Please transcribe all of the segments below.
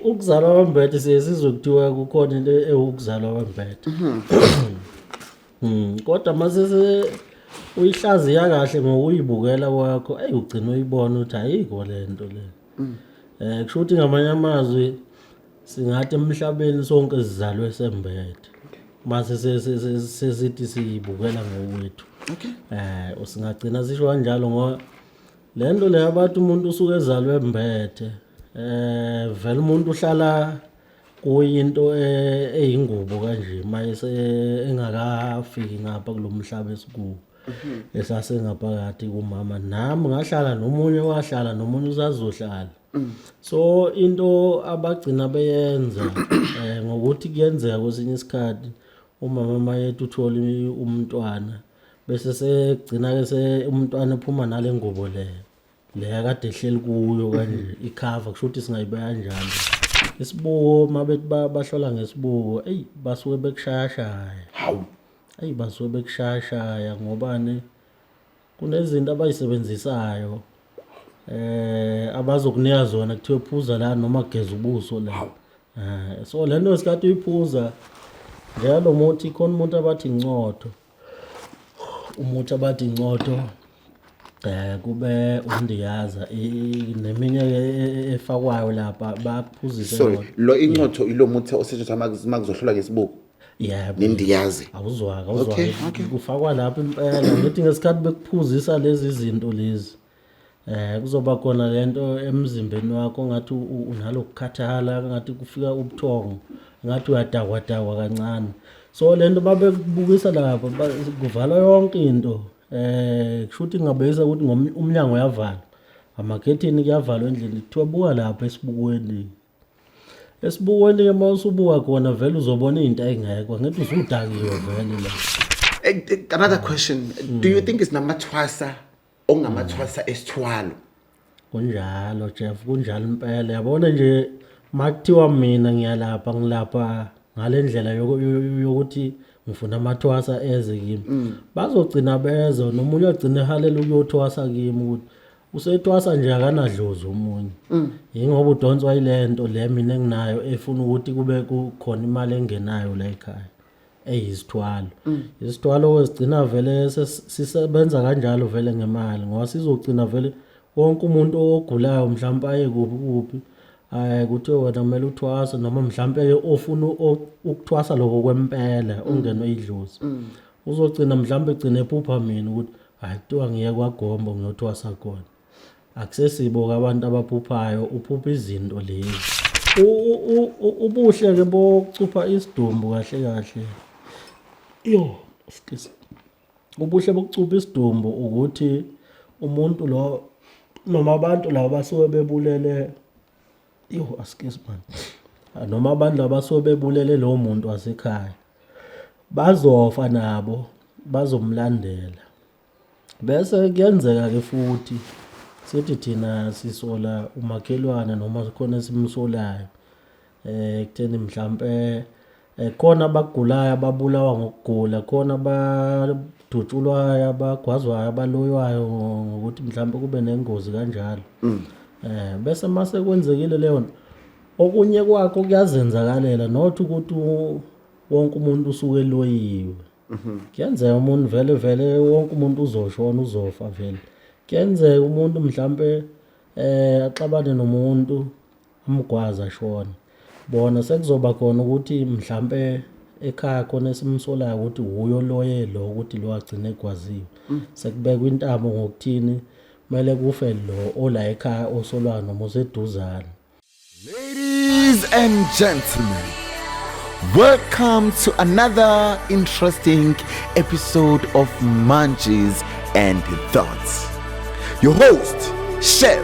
Ukuzalwa kwembethe siye sizwe kuthiwa kukhona into ewukuzalwa kwembethe. Kodwa mase uyihlaziya kahle ngokuyibukela kwakho, eyi, ugcina uyibona ukuthi ayikho le nto le. Kusho ukuthi ngamanye amazwi singathi emhlabeni sonke sizalwe sembethe. Mase sesithi siyibukela ngokwethu. Singagcina sisho kanjalo ngoba le nto le abathi umuntu usuke ezalwe embethe, vele umuntu uhlala kuyinto eyingubo kanje mayese engakafiki ngapha kulomhlaba esikuwo, esasengaphakathi kumama. Nami ngahlala nomunye, wahlala nomunye, usazohlala. So into abagcina beyenza ngokuthi kuyenzeka kwesinye isikhathi umama mayethu uthola umntwana, bese segcina ke se umntwana ephuma nale ngubo le le akade ehleli kuyo kanje, ikhava, kusho ukuthi singayibeka kanjalo. Isibuko, mabethi bahlola ngesibuko, eyi, basuke bekushayashaya. Hawu. Eyi, basuke bekushayashaya ngobani, kunezinto abayisebenzisayo abazokunika zona, kuthiwe phuza la noma geza ubuso la. So le nto isikhathi uyiphuza njalo muthi, khona umuntu abathi incotho, umuthi abathi incotho, kube undiyaza neminye efakwayo lapha, bakuphuzise. Sorry. Yona. Lo incotho ilo muthi osetshenziswa makuzohlolwa ngesibuko? Yebo. Nendiyazi? Awuzwaka, awuzwaka. Okay. Kufakwa lapho impela. Ngithi ngesikhathi bekuphuzisa lezi zinto lezi, kuzoba khona lento emzimbeni wakho ngathi unalokukhathala, ngathi kufika ubuthongo, ngathi uyadakwadakwa kancane. So lento babekubukisa lapha, kuvalwa yonke into. Kusho ukuthi ngingabekisa ukuthi umnyango uyavalwa, amakhethini kuyavalwa endlini, kuthiwa buka lapha esibukweni. Esibukweni-ke uma usubuka khona vele uzobona iy'nto ey'ngekho, ngithi usudakiwe vele la. Another question. Do you think it's namathwasa ongamathwasa esithwalo? Kunjalo, Jeff, kunjalo impela. Yabona nje makuthiwa mina ngiyalapha, ngilapha ngale ndlela yokuthi ngifuna amathwasa eze kimi, bazogcina beze. Nomunye agcine ehalela ukuyothwasa kimi ukuthi usethwasa nje akanadlozi omunye, yingoba udonswa yile nto le mina enginayo efuna ukuthi kube kukhona imali engenayo la ekhaya eyisithwalo. Isithwalo sigcina vele sisebenza kanjalo vele ngemali, ngoba sizogcina vele wonke umuntu ogulayo mhlawumpe aye kuphi kuphi, hayi, kuthiwe wena kumele uthwase, noma mhlawumpe ofuna ukuthwasa lokho kwempela ungenwe idlozi, uzogcina mhlawumbe egcina ephupha mina ukuthi hayi, kuthiwa ngiye kwaGombo ngiyothwasa khona. Akusesibo-ke abantu abaphuphayo, uphupha izinto lezi. Ubuhle-ke bokucupha isidumbu kahle kahle, yo, excuse, ubuhle bokucupha isidumbu ukuthi umuntu lo noma abantu laba basuke bebulele, yo, excuse man, noma abantu laba basuke bebulele lowo muntu wasekhaya, bazofa nabo, bazomlandela. Bese kuyenzeka-ke futhi sithi thina sisola umakhelwane noma khona esimsolayo ekutheni mhlampe khona abagulayo ababulawa ngokugula, khona abadutshulwayo, abagwazwayo, abaloywayo ngokuthi mhlampe kube nengozi kanjalo. Bese mase kwenzekile leyo nto, okunye kwakho kuyazenzakalela, not ukuthi wonke umuntu usuke eloyiwe. Kuyenzeka umuntu vele vele wonke umuntu uzoshona, uzofa vele. Kuyenzeka umuntu mhlampe axabane nomuntu, amgwaza, ashone. Bona sekuzoba khona ukuthi mhlampe ekhaya khona esimsolayo ukuthi wuyo loye lo, ukuthi lo agcine egwaziwe, sekubekwa intamo ngokuthini, kumele kufe lo ola ekhaya osolwayo noma oseduzane. Ladies and gentlemen, welcome to another interesting episode of Munchies and Thoughts. Your host, Chef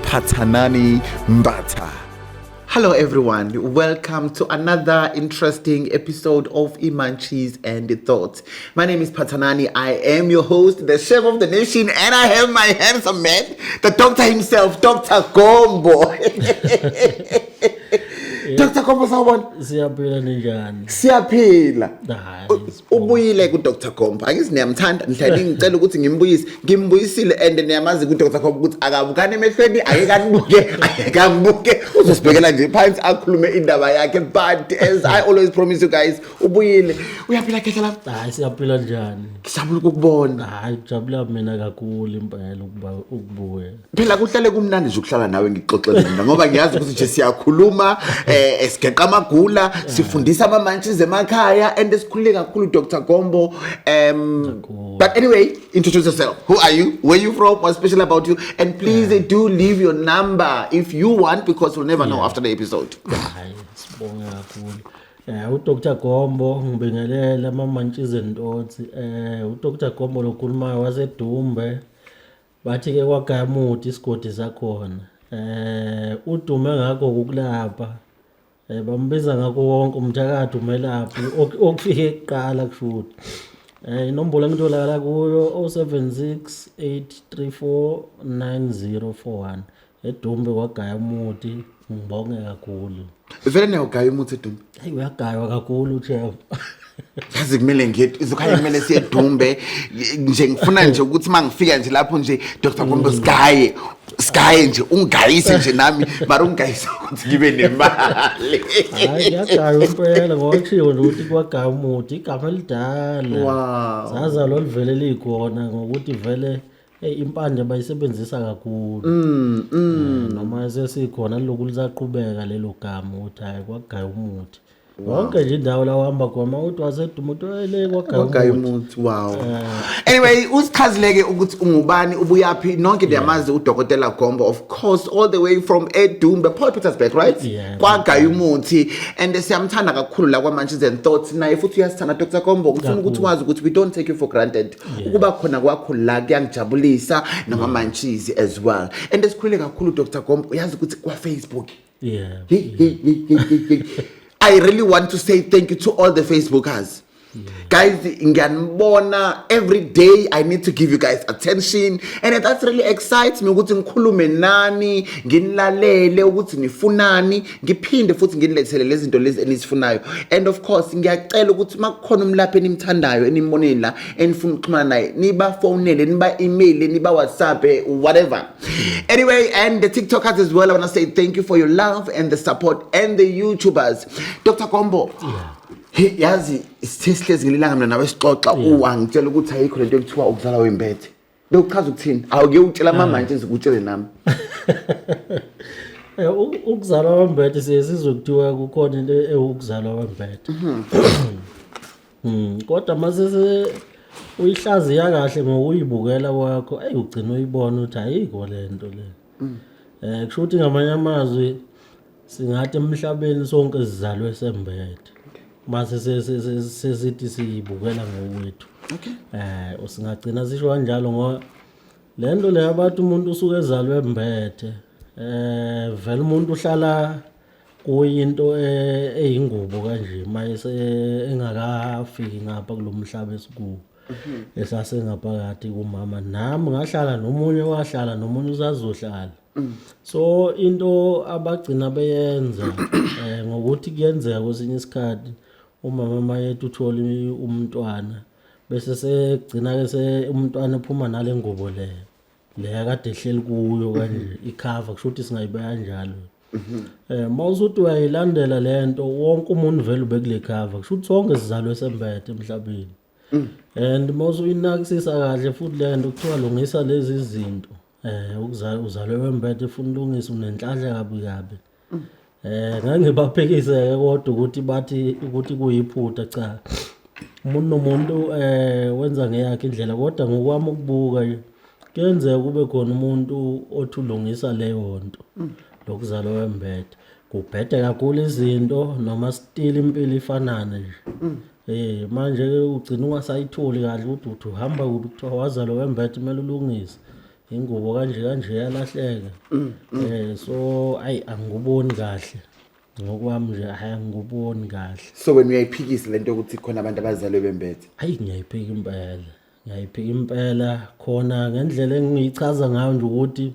Patanani Mbata. Hello everyone, welcome to another interesting episode of Imunchies and Thoughts. My name is Patanani, I am your host, the chef of the nation, and I have my handsome man, the doctor himself, Dr. Gombo. Dr. Gombo, sawubona. Siyaphila, ninjani? Siyaphila. Hayi. Ubuyile ku-Dr Gombo. Angithi niyamthanda, nihlale ngicela ukuthi ngimbuyise, ngimbuyisile. And niyamazi ku-Dr Gombo ukuthi akabukani emehlweni, akekanibuke, akekambuke, uzosibhekela nje phansi akhulume indaba yakhe. But as I always promise you guys, ubuyile. Uyaphila, khehla lami? Hayi, siyaphila, njani? Ngijabula ukukubona. Hayi, kujabula mina kakhulu impela ukuba ukubuya. Phela kuhlale kumnandi nje ukuhlala nawe, ngixoxele mina, ngoba ngiyazi ukuthi nje siyakhuluma, sigeqa amagula, sifundisa ama-munchies emakhaya, and sikhulule kakhulu, Dr Gombo. But anyway, introduce yourself. Who are you? Where you from? What's special about you? And please do leave your number if you want, because we'll never know after the episode. Hayi, sibonge kakhulu. uDr Gombo, ngibingelele ama-munchies and thoughts. uDr Gombo lokhulumayo waseDumbe. Bathi ke kwaGamuti isigodi sakhona. Udume ngakho ukulapha. Bambiza ngakho wonke umthakathi, umelaphi okufike kuqala kushuthi. Inombolo engitholakala kuyo 076 834 9041, eDumbe kwagaya umuthi. Ngibonge kakhulu. Vele niyawugaya umuthi eDumbe? Hayi, uyagaywa kakhulu, chef. Yazi kumele ngiye, izokhanya kumele siye eDumbe nje. Ngifuna nje ukuthi uma ngifika nje lapho nje, Dr Gombo, sigaye, sigaye nje, ungigayise nje nami, mara ungigayise ukuthi ngibe nemali. Hayi, kuyagaywa impela, ngoba kushiwo nje ukuthi kwagaya umuthi, igama elidala. Zazalwa livele likhona ngokuthi vele, hey, impande bayisebenzisa kakhulu. Noma sesikhona liloku lisaqhubeka lelo gama ukuthi hayi, kwagaya umuthi. Yonke nje indawo la uhamba khona, uthi waseDumbe, uthi, "Hey, le kwagaya kwagaya umuthi." Umuthi, wow. Anyway, usichazileke ukuthi ungubani, ubuyaphi. Nonke ndiyamazi uDokotela Gombo, of course, all the way from eDumbe, Port Petersburg, right? Yeah. Kwagaya umuthi, and siyamthanda kakhulu la kwa-Munchies and Thoughts, naye futhi uyasithanda. Dr Gombo, ngifuna ukuthi wazi ukuthi we don't take you for granted. Ukuba khona kwakho la kuyangijabulisa, nama-munchies as well, and sikhulule kakhulu, Dr Gombo. Uyazi ukuthi kwa-Facebook, hey, hey, hey, hey, hey, hey. I really want to say thank you to all the Facebookers. Guys, ngiyanibona every day. I need to give you guys attention and that really excites me ukuthi ngikhulume nani, nginilalele ukuthi nifunani, ngiphinde futhi nginilethele lezi zinto lezi enizifunayo. And of course, ngiyacela ukuthi makukhona umlaphi enimthandayo, enimboneni la, enifuna ukuxhumana naye, nibafonele, niba-email, niba-WhatsApp, whatever. Anyway, and the TikTokers as well, I want to say thank you for your love and the support, and the YouTubers. Dr Gombo, hey, yazi sithe sihlezi ngelilanga mina nawe sixoxa, uwangitshela ukuthi ayikho lento ekuthiwa ukuzala wembethe. Bekuchaza ukuthini? Awuke utshela ama manje, ngikutshele nami. Ukuzalwa wembethe, siye sizwe kuthiwa kukhona into ewukuzalwa wembethe. Kodwa mase uyihlaziya kahle ngokuyibukela kwakho, ey, ugcina uyibona ukuthi ayikho lento le. Kusho ukuthi ngamanye amazwi singathi emhlabeni sonke sizalwe sembethe. Mase sesithi siyibukela ngokwethu. Singagcina sisho kanjalo ngoba le nto le abathi umuntu usuke ezalwe embethe, vele umuntu uhlala kuyinto eyingubo kanje mayese engakafiki ngapha kulomhlaba esikuwo, esasengaphakathi kumama. Nami ngahlala, nomunye wahlala, nomunye usazohlala. So into abagcina beyenza, ngokuthi kuyenzeka kwesinye isikhathi umama mayethu uthola umntwana, bese segcina ke se umntwana ephuma nale ngubo le le akade ehleli kuyo kanje, i-cover, kusho ukuthi singayibeka kanjalo. Mawusuthi uyayilandela lento, wonke umuntu vele ubekule cover, kusho ukuthi sonke sizalwe sembethe emhlabeni. And mawusuyinakisisa kahle futhi lento kuthiwa lungisa lezi zinto, ukuzalwa uzalwe wembethe, ufuna ulungisa, unenhlanhla kabi kabi. Ngeke ngibaphikise ke, kodwa ukuthi bathi ukuthi kuyiphutha, cha. Umuntu nomuntu wenza ngeyakhe indlela, kodwa ngokwami ukubuka nje kuyenzeka kube khona umuntu othi ulungisa leyo nto lokuzalwa wembethe, kubhede kakhulu izinto noma still impilo ifanane nje. Manje ke ugcina ungasayitholi kahle ukuthi uthi uhamba kuphi, kuthiwa wazalwa wembethe, kumele ulungise ingubo kanje kanje, yalahleka. So ayi, angikuboni kahle ngokwami nje, hayi, angikuboni kahle. So wena uyayiphikisa lento yokuthi khona abantu abazalwe bembethe? Hayi, ngiyayiphika impela, ngiyayiphika impela. Khona ngendlela engiyichaza ngayo nje ukuthi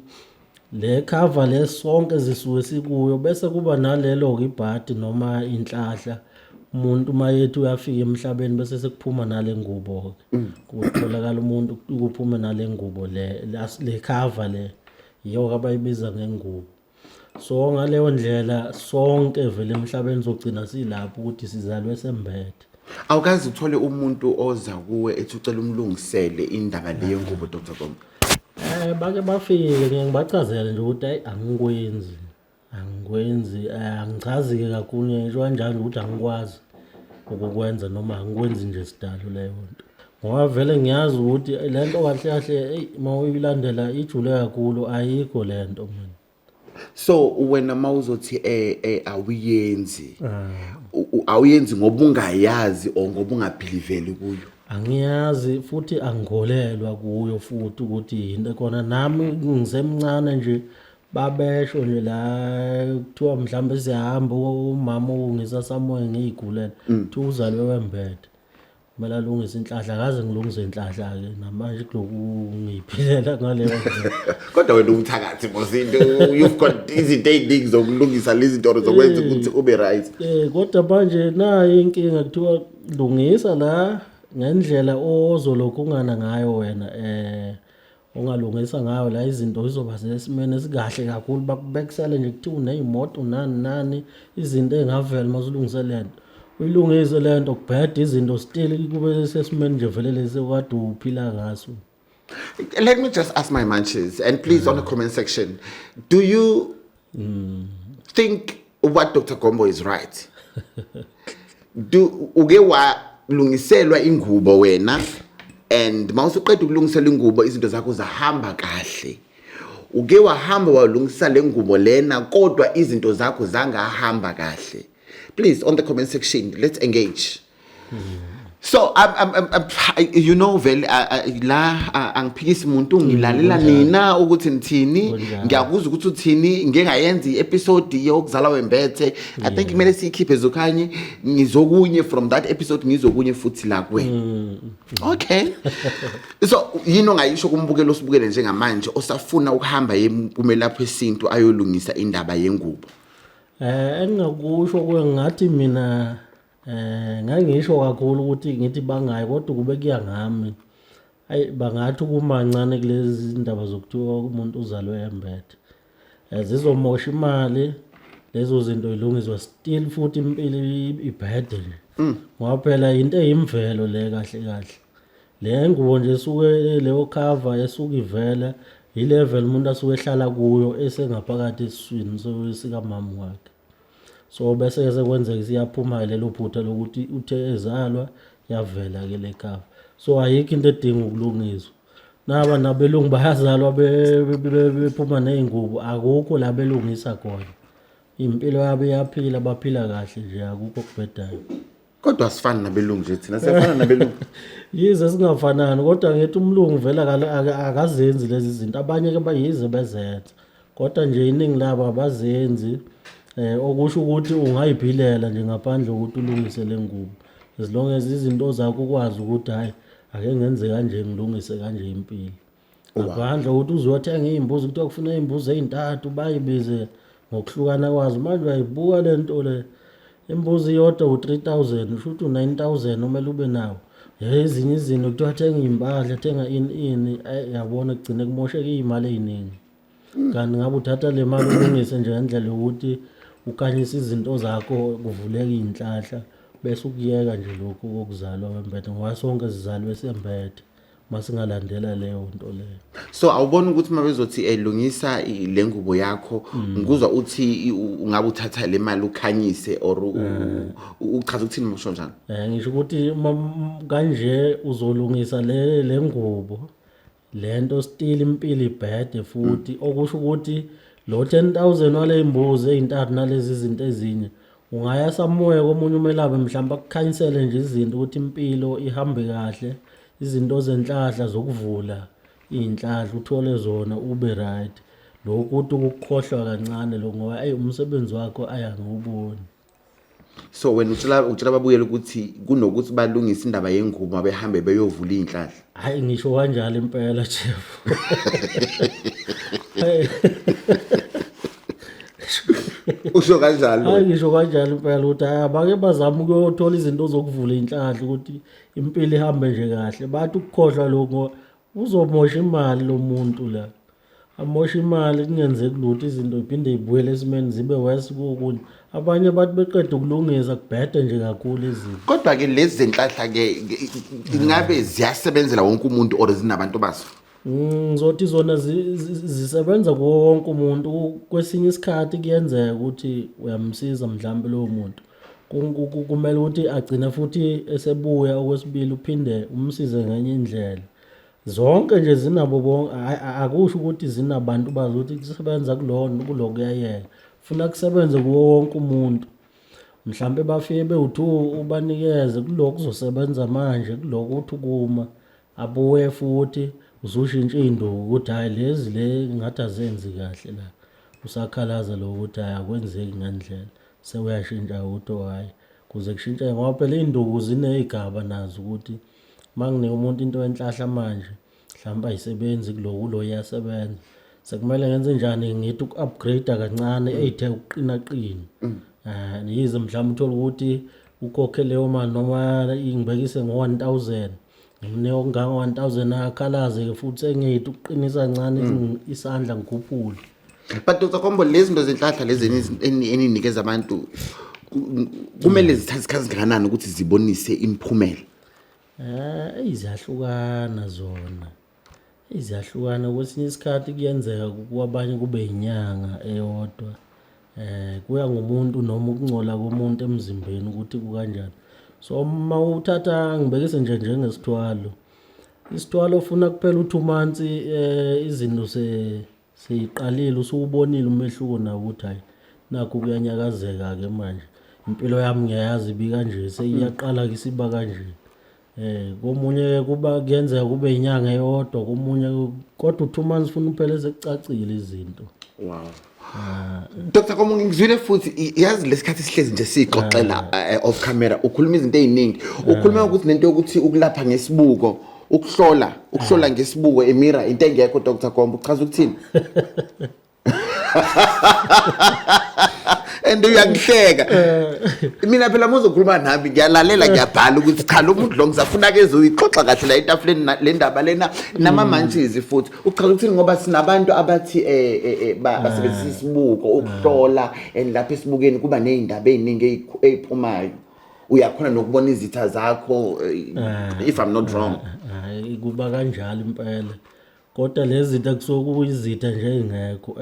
Le cover le sonke zisuke sikuyo, bese kuba nalelo-ke ibhadi noma inhlahla. Umuntu uma ethi uyafika emhlabeni bese sekuphuma nale ngubo-ke. Kutholakala umuntu kuphume nale ngubo le, le cover le, iyo-ke abayibiza ngengubo. So ngaleyo ndlela sonke vele emhlabeni sogcina silapho ukuthi sizalwe sembethe. Awukaze uthole umuntu oza kuwe ethi ucela umlungisele indaba leyo ngubo, Dr Gombo? Bake bafike, ngeke ngibachazele nje ukuthi hayi, angikwenzi, angikwenzi, angichazi-ke kakhulu, ngisho kanjalo ukuthi angikwazi ukukwenza noma angikwenzi nje sidalo leyo nto. Ngoba vele ngiyazi ukuthi le nto kahle kahle, eyi, uma uyilandela ijule kakhulu, ayikho le nto mina. So wena mawuzothi awuyenzi, awuyenzi ngoba ungayazi or ngoba ungabhiliveli kuyo? Angiyazi futhi angikholelwa kuyo futhi ukuthi yinto ekhona. Nami ngisemncane nje babesho nje la kuthiwa mhlawumbe siyahamba, umama ungisa somewhere ngiyigulela, kuthiwa uzalwe wembethe, kumele alungise inhlahla. Akaze ngilungise inhlahla-ke namanje, kuloku ngiyiphilela ngaleyo ndlela. Kodwa wena umthakathi mos, into you've got izinto ey'ningi zokulungisa lezi zinto or zokwenza ukuthi ube right. Kodwa manje nayo inkinga, kuthiwa lungisa la ngendlela ozolokhu ungana ngayo wena, ongalungisa ngayo la, izinto zizoba sesimeni esikahle kakhulu. Bakubekisele nje, kuthiwa uney'moto nani nani, izinto ey'ngavela uma usulungise le nto. Uyilungise le nto, kubhede izinto, still kube sesimeni nje vele lesi okade uphila ngaso. Let me just ask my munchies, and please on the comment section, do you think what Dr. Gombo is right? Do uke walungiselwa ingubo wena, and mawusuqeda ukulungiselwa ingubo izinto zakho zahamba kahle? Uke wahamba walungisa le ngubo lena kodwa izinto zakho zangahamba kahle? Please, on the comment section, let's engage. So I'm, vele la angiphikisi umuntu, ngilalela nina ukuthi nithini. Kunjalo. Ngiyakuzwa ukuthi uthini. Ngike ngayenza i-episode yokuzala wembethe. I think kumele siyikhiphe zokhanye, ngizokunye from that episode, ngizokunye futhi la kuwena. Okay, so yini ongayisho kumbukelo osibukele njengamanje osafuna ukuhamba kumelaphi wesintu ayolungisa indaba yengubo? Engingakusho kuwe, ngathi mina ngangisho kakhulu ukuthi ngithi bangayi, kodwa kube kuya ngami, ayi, bangathi kumancane kulezi indaba zokuthiwa umuntu uzalwe embethe. Zizomosha imali lezo zinto, ilungiswa still futhi impilo ibhede nje, ngoba phela into eyimvelo le kahle kahle. Le ngubo nje esuke leyo cover esuke ivela, i-level umuntu asuke ehlala kuyo esengaphakathi esiswini sikamama wakhe. So bese sekwenzeka siyaphuma lelo phutha lokuthi uthe ezalwa yavela-ke le cover. So ayikho into edinga ukulungiswa. Naba nabelungu bayazalwa bephuma ney'ngubo, akukho la belungisa khona. Impilo yabo iyaphila, baphila kahle nje, akukho okubhedayo. Kodwa asifani nabelungu nje thina, siyafana nabelungu. Yize singafanani, kodwa ngithi umlungu vele akazenzi lezi zinto. Abanye-ke bayize bezenza, kodwa nje iningi labo abazenzi, okusho ukuthi ungayiphilela nje ngaphandle kokuthi ulungise le ngubo, as long as izinto zakho ukwazi ukuthi hhayi, ake ngenze kanje, ngilungise kanje impilo, ngaphandle kokuthi uzothenga iy'mbuzi, kuthiwa kufuna iy'mbuzi ey'ntathu, bayibize ngokuhlukana kwazo. Manje uyayibuka le nto le, imbuzi iyodwa u-3000, usho ukuthi u-9000 kumele ube nawo. Ezinye izinto kuthiwa thenga iy'mpahla, thenga ini ini, yabona kugcine kumosheka iy'mali ey'ningi, kanti ngabe uthatha le mali ulungise nje ngendlela yokuthi ukhanyise izinto zakho, kuvuleke iy'nhlahla, bese ukuyeka nje lokhu kokuzalwa wembethe, ngoba sonke sizalwe sembethe masingalandela leyo nto leyo. So awuboni ukuthi uma bezothi lungisa le ngubo yakho, ngikuzwa uthi ungabe uthatha le mali ukhanyise or uchaza ukuthini musho njalo? Ngisho ukuthi uma kanje uzolungisa le ngubo lento, still impilo ibhede futhi, okusho ukuthi lo 10,000 wale imbuzi ezintathu nalezi zinto ezinye, ungaya samuye komunye umelaphi mhlawumbe akukhanyisele nje izinto ukuthi impilo ihambe kahle, izinto zenhlahla zokuvula iy'nhlahla uthole zona, ube right. Lokhu ukuthi ukukhohlwa kancane lokho, ngoba eyi, umsebenzi wakho ayangiwuboni. So wena utshela ababukeli ukuthi kunokuthi balungise indaba yengubo, behambe beyovula iy'nhlahla. Hayi, ngisho kanjalo impela, Chief. Usho kanjalo? Hayi, ngisho kanjalo impela ukuthi hayi, abake bazame ukuyothola izinto zokuvula inhlanhla ukuthi impilo ihambe nje kahle. Bathi ukukhohlwa lokho, uzomosha imali lo muntu la, amosha imali, kungenzeki lutho, izinto ziphinde zibuyele esimeni zibe worse kokunye. Abanye bathi beqeda ukulungisa kubhede nje kakhulu izinto. Kodwa-ke lezi zenhlahla-ke ingabe ziyasebenzela wonke umuntu or zinabantu bazo? Ngizothi zona zisebenza kuwo wonke umuntu. Kwesinye isikhathi kuyenzeka ukuthi uyamsiza mhlawumbe lowo muntu, kumele ukuthi agcine futhi esebuya okwesibili, uphinde umsize ngenye indlela. Zonke nje zinabo bonke, akusho ukuthi zinabantu bazo ukuthi kusebenza kulona, kulo kuyayeka. Funa kusebenze kuwo wonke umuntu. Mhlampe bafike bewu-two, ubanikeze kulokhu kuzosebenza manje, kulokhu uthi ukuma abuye futhi usushintsha iy'nduku ukuthi hhayi, lezi le ngathi azenzi kahle la, usakhalaza lo ukuthi hhayi, akwenzeki ngendlela, sewuyashintsha ukuthi oh hhayi, kuze kushintshe, ngoba phela iy'nduku ziney'gaba nazo ukuthi uma nginika umuntu into yenhlahla manje mhlawumbe ayisebenzi kulo, kulo iyasebenza, sekumele ngenze njani, ngithi uku-upgrade kancane ey'the ukuqina qina. Yize mhlawumbe uthole ukuthi ukhokhe leyo mali noma ngibekise ngo-1000, ngimnika okungango-1000, akhalaze-ke futhi, sengithi ukuqinisa kancane isandla, ngikhuphule. But Dr Kombo, lezi zinto zenhlahla lezi eninikeza abantu kumele zithathe isikhathi singakanani ukuthi zibonise imiphumela? Eyi, ziyahlukana zona. Ziyahlukana, kwesinye isikhathi kuyenzeka kwabanye kube inyanga eyodwa. Kuya ngomuntu noma ukungcola komuntu emzimbeni ukuthi kukanjani. So uma uthatha ngibekise nje njengesithwalo. Isithwalo ufuna kuphela u-2 months, izinto seyiqalile, usuwubonile umehluko nawo ukuthi hhayi, nakhu kuyanyakazeka-ke manje. Impilo yami ngiyayazi ibikanje, seyiyaqala-ke isiba kanje. Komunye kuba kuyenzeka kube inyanga eyodwa, komunye kodwa u-2 months funa uphele sekucacile izinto. Wow. Dr Kombo, ngizwile futhi, yazi lesikhathi sihlezi nje sixoxela off camera, ukhuluma izinto eziningi. Ukhuluma ukuthi nento yokuthi ukulapha ngesibuko, ukuhlola ngesibuko e-mirror into engekho. Dr Kombo, uchaza ukuthini? And uyangihleka. Mina phela muzokhuluma nami ngiyalalela, ngiyabhala ukuthi cha, lo muntu lo ngisafuna ke ezoyixoxa kahle la etafuleni le ndaba lena nama-munchies futhi. Uchaza ukuthini? Ngoba sinabantu abathi basebenzisa isibuko ukuhlola, and lapha esibukeni kuba ney'ndaba ey'ningi ey'phumayo, uyakhona nokubona izitha zakho, if I'm not wrong. Hayi, kuba kanjalo impela. Kodwa lezi zinto kusuke kuyizitha nje ey'ngekho.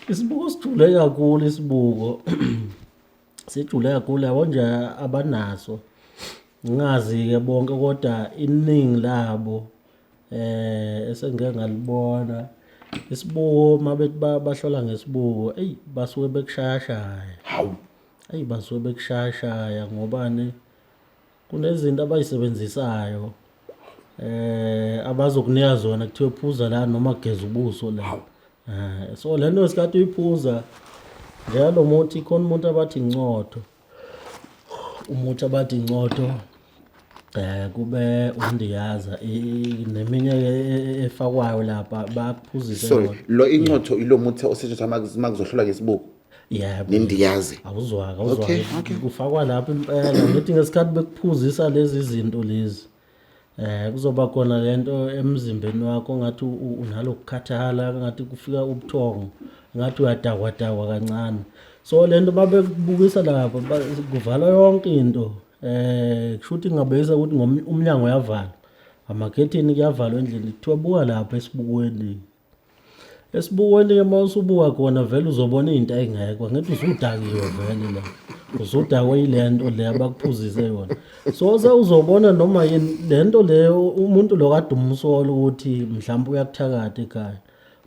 Isibuko sijule kakhulu, isibuko sijule kakhulu, yabo nje abanaso. Ngingazi-ke bonke kodwa iningi labo esengike ngalibona isibuko, mabethi bahlola ngesibuko, eyi, basuke bekushayashaya. Hawu. Eyi, basuke bekushayashaya ngobani, kunezinto abayisebenzisayo abazokunika zona, kuthiwe phuza la noma geza ubuso la. So lento isikhathi uyiphuza njalo muthi, khona umuntu abathi incotho, umuthi abathi incotho, kube undiyaza neminye efakwayo lapha, bakuphuzise. Sorry. Yona. Lo incotho ilo muthi osetshenziswa makuzohlolwa ngesibuko? Yebo. Nendiyazi? Awuzwaka, awuzwaka. Okay. Kufakwa lapho impela. Ngithi ngesikhathi bekuphuzisa lezi zinto lezi, kuzoba khona lento emzimbeni wakho ngathi unalokukhathala, ngathi kufika ubuthongo, ngathi uyadakwadakwa kancane. So lento babekubukisa lapho, kuvalwa yonke into. Kusho ukuthi ngingabekisa ukuthi umnyango uyavalwa, amakhethini kuyavalwa endlini, kuthiwa buka lapha esibukweni. Esibukweni-ke uma usubuka khona vele uzobona into ey'ngekho, angithi usudakiwe vele la, usudakwe yile nto le abakuphuzise yona. So sewuzobona noma yini le nto leyo, umuntu lo kade umsola ukuthi mhlawumbe uyakuthakatha ekhaya,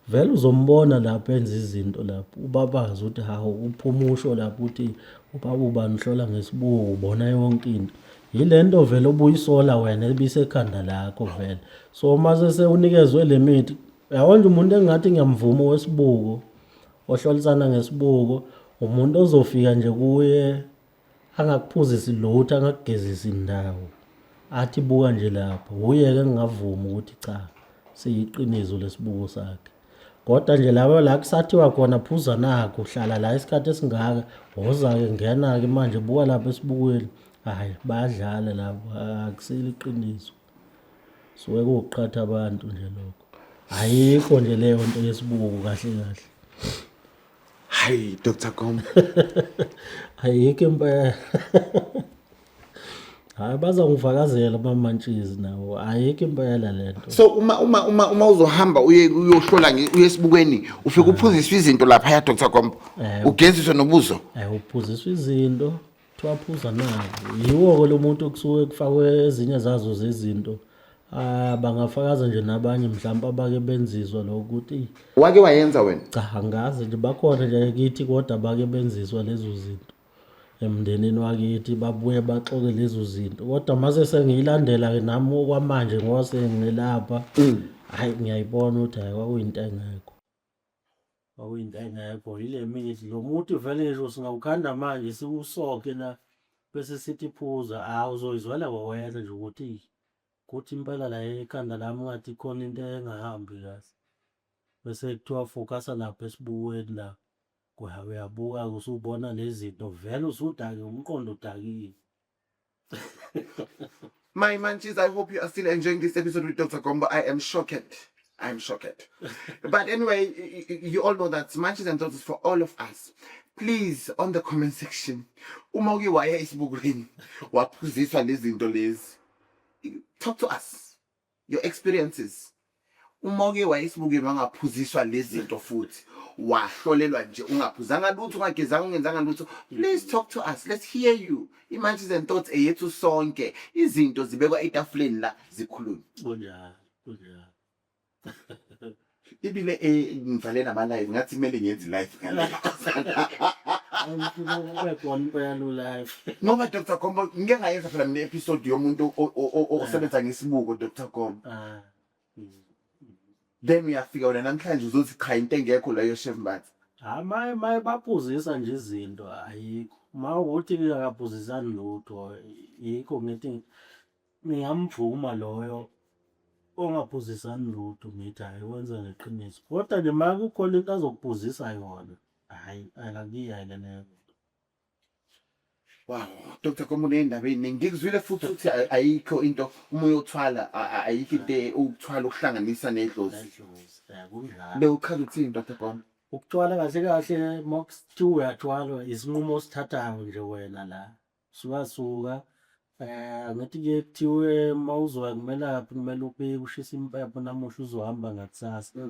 vele uzombona lapho enza izinto lapho, ubabaze ukuthi hawu, uphuma usho lapho ukuthi ubaba ubani uhlola ngesibuko, ubona yonke into. Yile nto vele obuyisola wena ebisekhanda lakho vele. So uma sewunikezwe le mithi, yabo nje umuntu engingathi ngiyamvuma owesibuko, ohlolisana ngesibuko, Umuntu ozofika nje kuye angakuphuzisi lutho, angakugezisi indawo. Athi buka nje lapha, wuye-ke engingavuma ukuthi cha, siyiqiniso lesibuko sakhe. Kodwa nje laba la kusathiwa khona phuza nakho, hlala la isikhathi esingaka, woza-ke ngena-ke manje buka lapha esibukweni. Hhayi bayadlala labo, akusilo iqiniso. Suke kuwukuqhatha abantu nje lokho. Ayikho nje leyo nto yesibuko kahle kahle. Hayi Dr. Gombo. Ayikho impela. Hayi bazongifakazela abamantshisi nawo. Ayikho impela lento. So uma uzohamba uye uyohlola uye esibukweni ufike uphuziswe izinto lapha ya Dr. Gombo. Ugeziswe nobuzo. Uphuziswa izinto. Kuthiwa phuza nawo. Yiwo-ke lo muntu okusuke kufakwe ezinye zazo zezinto. Ah, bangafakaza nje nabanye mhlawumbe abake benziswa lokho ukuthi Wake wayenza wena? Cha, angazi nje bakhona nje kithi kodwa bake benziswa lezo zinto emndenini wakithi babuye baxoke lezo zinto kodwa mase sengiyilandela-ke nami okwamanje ngoba sengilapha hhayi ngiyayibona ukuthi hhayi kwakuyinto engekho. Kwakuyinto engekho yile mithi lo muthi vele ngisho singawukhanda manje siwusoke la bese sithi phuza awu uzoyizwela kwawena nje ukuthi kuthi impela la ekhanda lami ngathi khona into engahambi kahle bese kuthiwa focus-a lapha esibukweni la uyabuka-ke usubona lezi zinto vele usudakiwe umqondo udakiwe. My munchies, I hope you are still enjoying this episode with Dr. Gombo. I am shocked. I am shocked. But anyway, you all know that Munchies and Thoughts is for all of us. Please, on the comment section, uma uke waya esibukweni, waphuziswa lezi zinto lezi. Talk to us. Your experiences. Uma uke waya esibukweni wangaphuziswa lezi zinto futhi wahlolelwa nje ungaphuzanga lutho ungagezanga ungenzanga lutho please talk to us let's hear you i-munchies and thoughts eyethu sonke izinto zibekwa etafuleni la zikhulunywe Kunjalo, kunjalo. Ibile ngivale nama-live ngathi kumele ngiyenze i-live ngale. Ube khona impela u-live. Ngoba Dr. Gombo ngike ngayenza phela mina episode yomuntu osebenza ngesibuko Dr. Gombo. Ah. Then uyafika wena namhlanje uzothi cha into engekho leyo Chef Mbatha. Hayi maye maye baphuzisa nje izinto ayikho. Uma ukuthi akaphuzisani lutho yikho ngithi ngingamvuma loyo ongaphuzisani lutho ngithi hhayi wenza ngeqiniso kodwa nje uma kukhona into azokuphuzisa yona hhayi akakuyeke leyo. Wow, Dr. Gombo uney'ndaba ey'ningi. Ngikuzwile futhi ukuthi ayikho into uma uyothwala ayikho into ukuthwala ukuhlanganisa nedlozi. Nedlozi, eh, kunjalo. Bewuchaza ukuthini Dr. Gombo? Ukuthwala kahle kahle uma kuthiwa uyathwalwa isinqumo osithathayo nje wena la. Sukasuka angithi kuye kuthiwe uma uzoya kumelaphi kumele ubike ushise impepho namuhla uzohamba ngakusasa.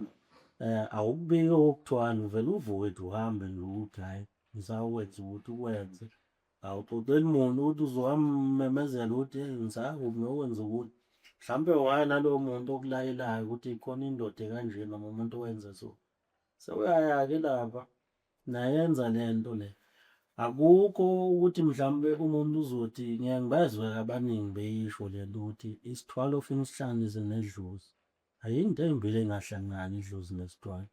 Awukubiki okokuthwala uvele uvuke nje uhambe nje ukuthi hhayi ngisawukwenza ukuthi ukwenze. Awuxoxeli muntu ukuthi uzoyamemezela ukuthi hheyi ngisaya kuphi ngiyokwenza ukuthi. Mhlampe ungaya nalowo muntu okulayelayo ukuthi khona indoda ekanje noma umuntu owenza so. Sewuyaya-ke lapha Nayenza lento le. Akukho ukuthi mhlawumbe umuntu uzothi ngeke ngibezwe abaningi beyisho lento ukuthi isithwalo ufuna usihlanganise nedlozi. Ayikho into ezimbili engahlangani idlozi nesithwalo.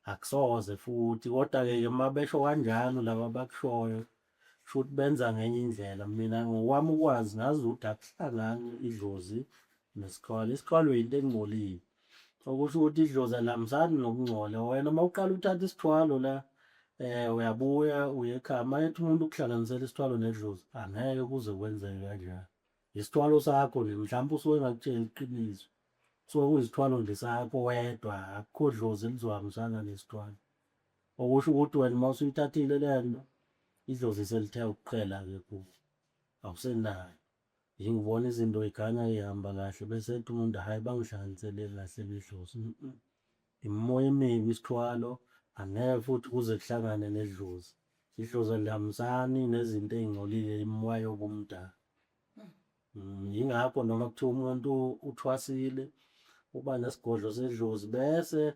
Akusoze futhi kodwa-ke ke uma besho kanjalo laba abakushoyo shuthi benza ngenye indlela. Mina ngokwami ukwazi ngazi ukuthi akuhlangani idlozi nesithwalo. Isithwalo yinto engcolile. Okusho ukuthi idlozi alihambisani nokungcola. Wena uma uqala uthatha isithwalo la uyabuya uye ekhaya uma ethi umuntu ukuhlanganisela isithwalo nedlozi angeke kuze kwenzeke kanjalo. Isithwalo sakho nje mhlawumbe usuke engakutsheli iqiniso. Kusuke kuyisithwalo nje sakho wedwa akukho dlozi elizohambisana nesithwalo. Okusho ukuthi wena uma usuyithathile le nto idlozi selithe ukuqhela-ke kuwe awusenayo. Ngibona izinto y'khanya y'hamba kahle bese ethi umuntu hhayi bangihlanganisele kahle nedlozi. Imimoya emibi isithwalo angeke futhi kuze kuhlangane nedlozi. Idlozi alihambisani nezinto ey'ngcolile imimoya yobumdaka. Yingakho noma kuthiwa umuntu uthwasile uba nesigodlo sedlozi bese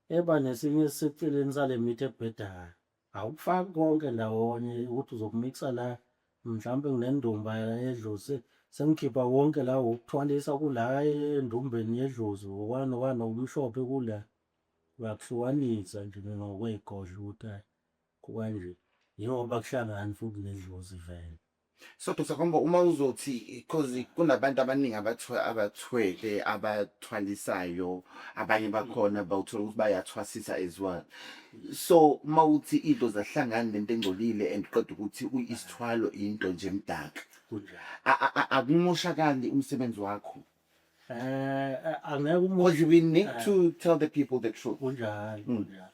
eba nesinye esiseceleni sale mithi ebhedayo. Awukufaki konke ndawonye ukuthi uzokumikisa la mhlawumbe nginendumba yedlozi sengikhipha wonke la wokuthwalisa kula endumbeni yedlozi okwani okwani okumhlophe kula. Uyakuhlukanisa nje ngokwey'godlo ukuthi hhayi kukanje. Yingoba akuhlangani futhi nedlozi vele. So Dr Gombo uma uzothi cause kunabantu abaningi abathwele abathwalisayo abanye bakhona bawuthola ukuthi bayathwasisa as well. So uma uthi idlozi alihlangani nento engcolile and uqeda ukuthi isithwalo into nje emdaka. Kunjalo. Akumoshakali umsebenzi wakho. Angeke Because we need to tell the people the truth. Kunjalo, kunjalo.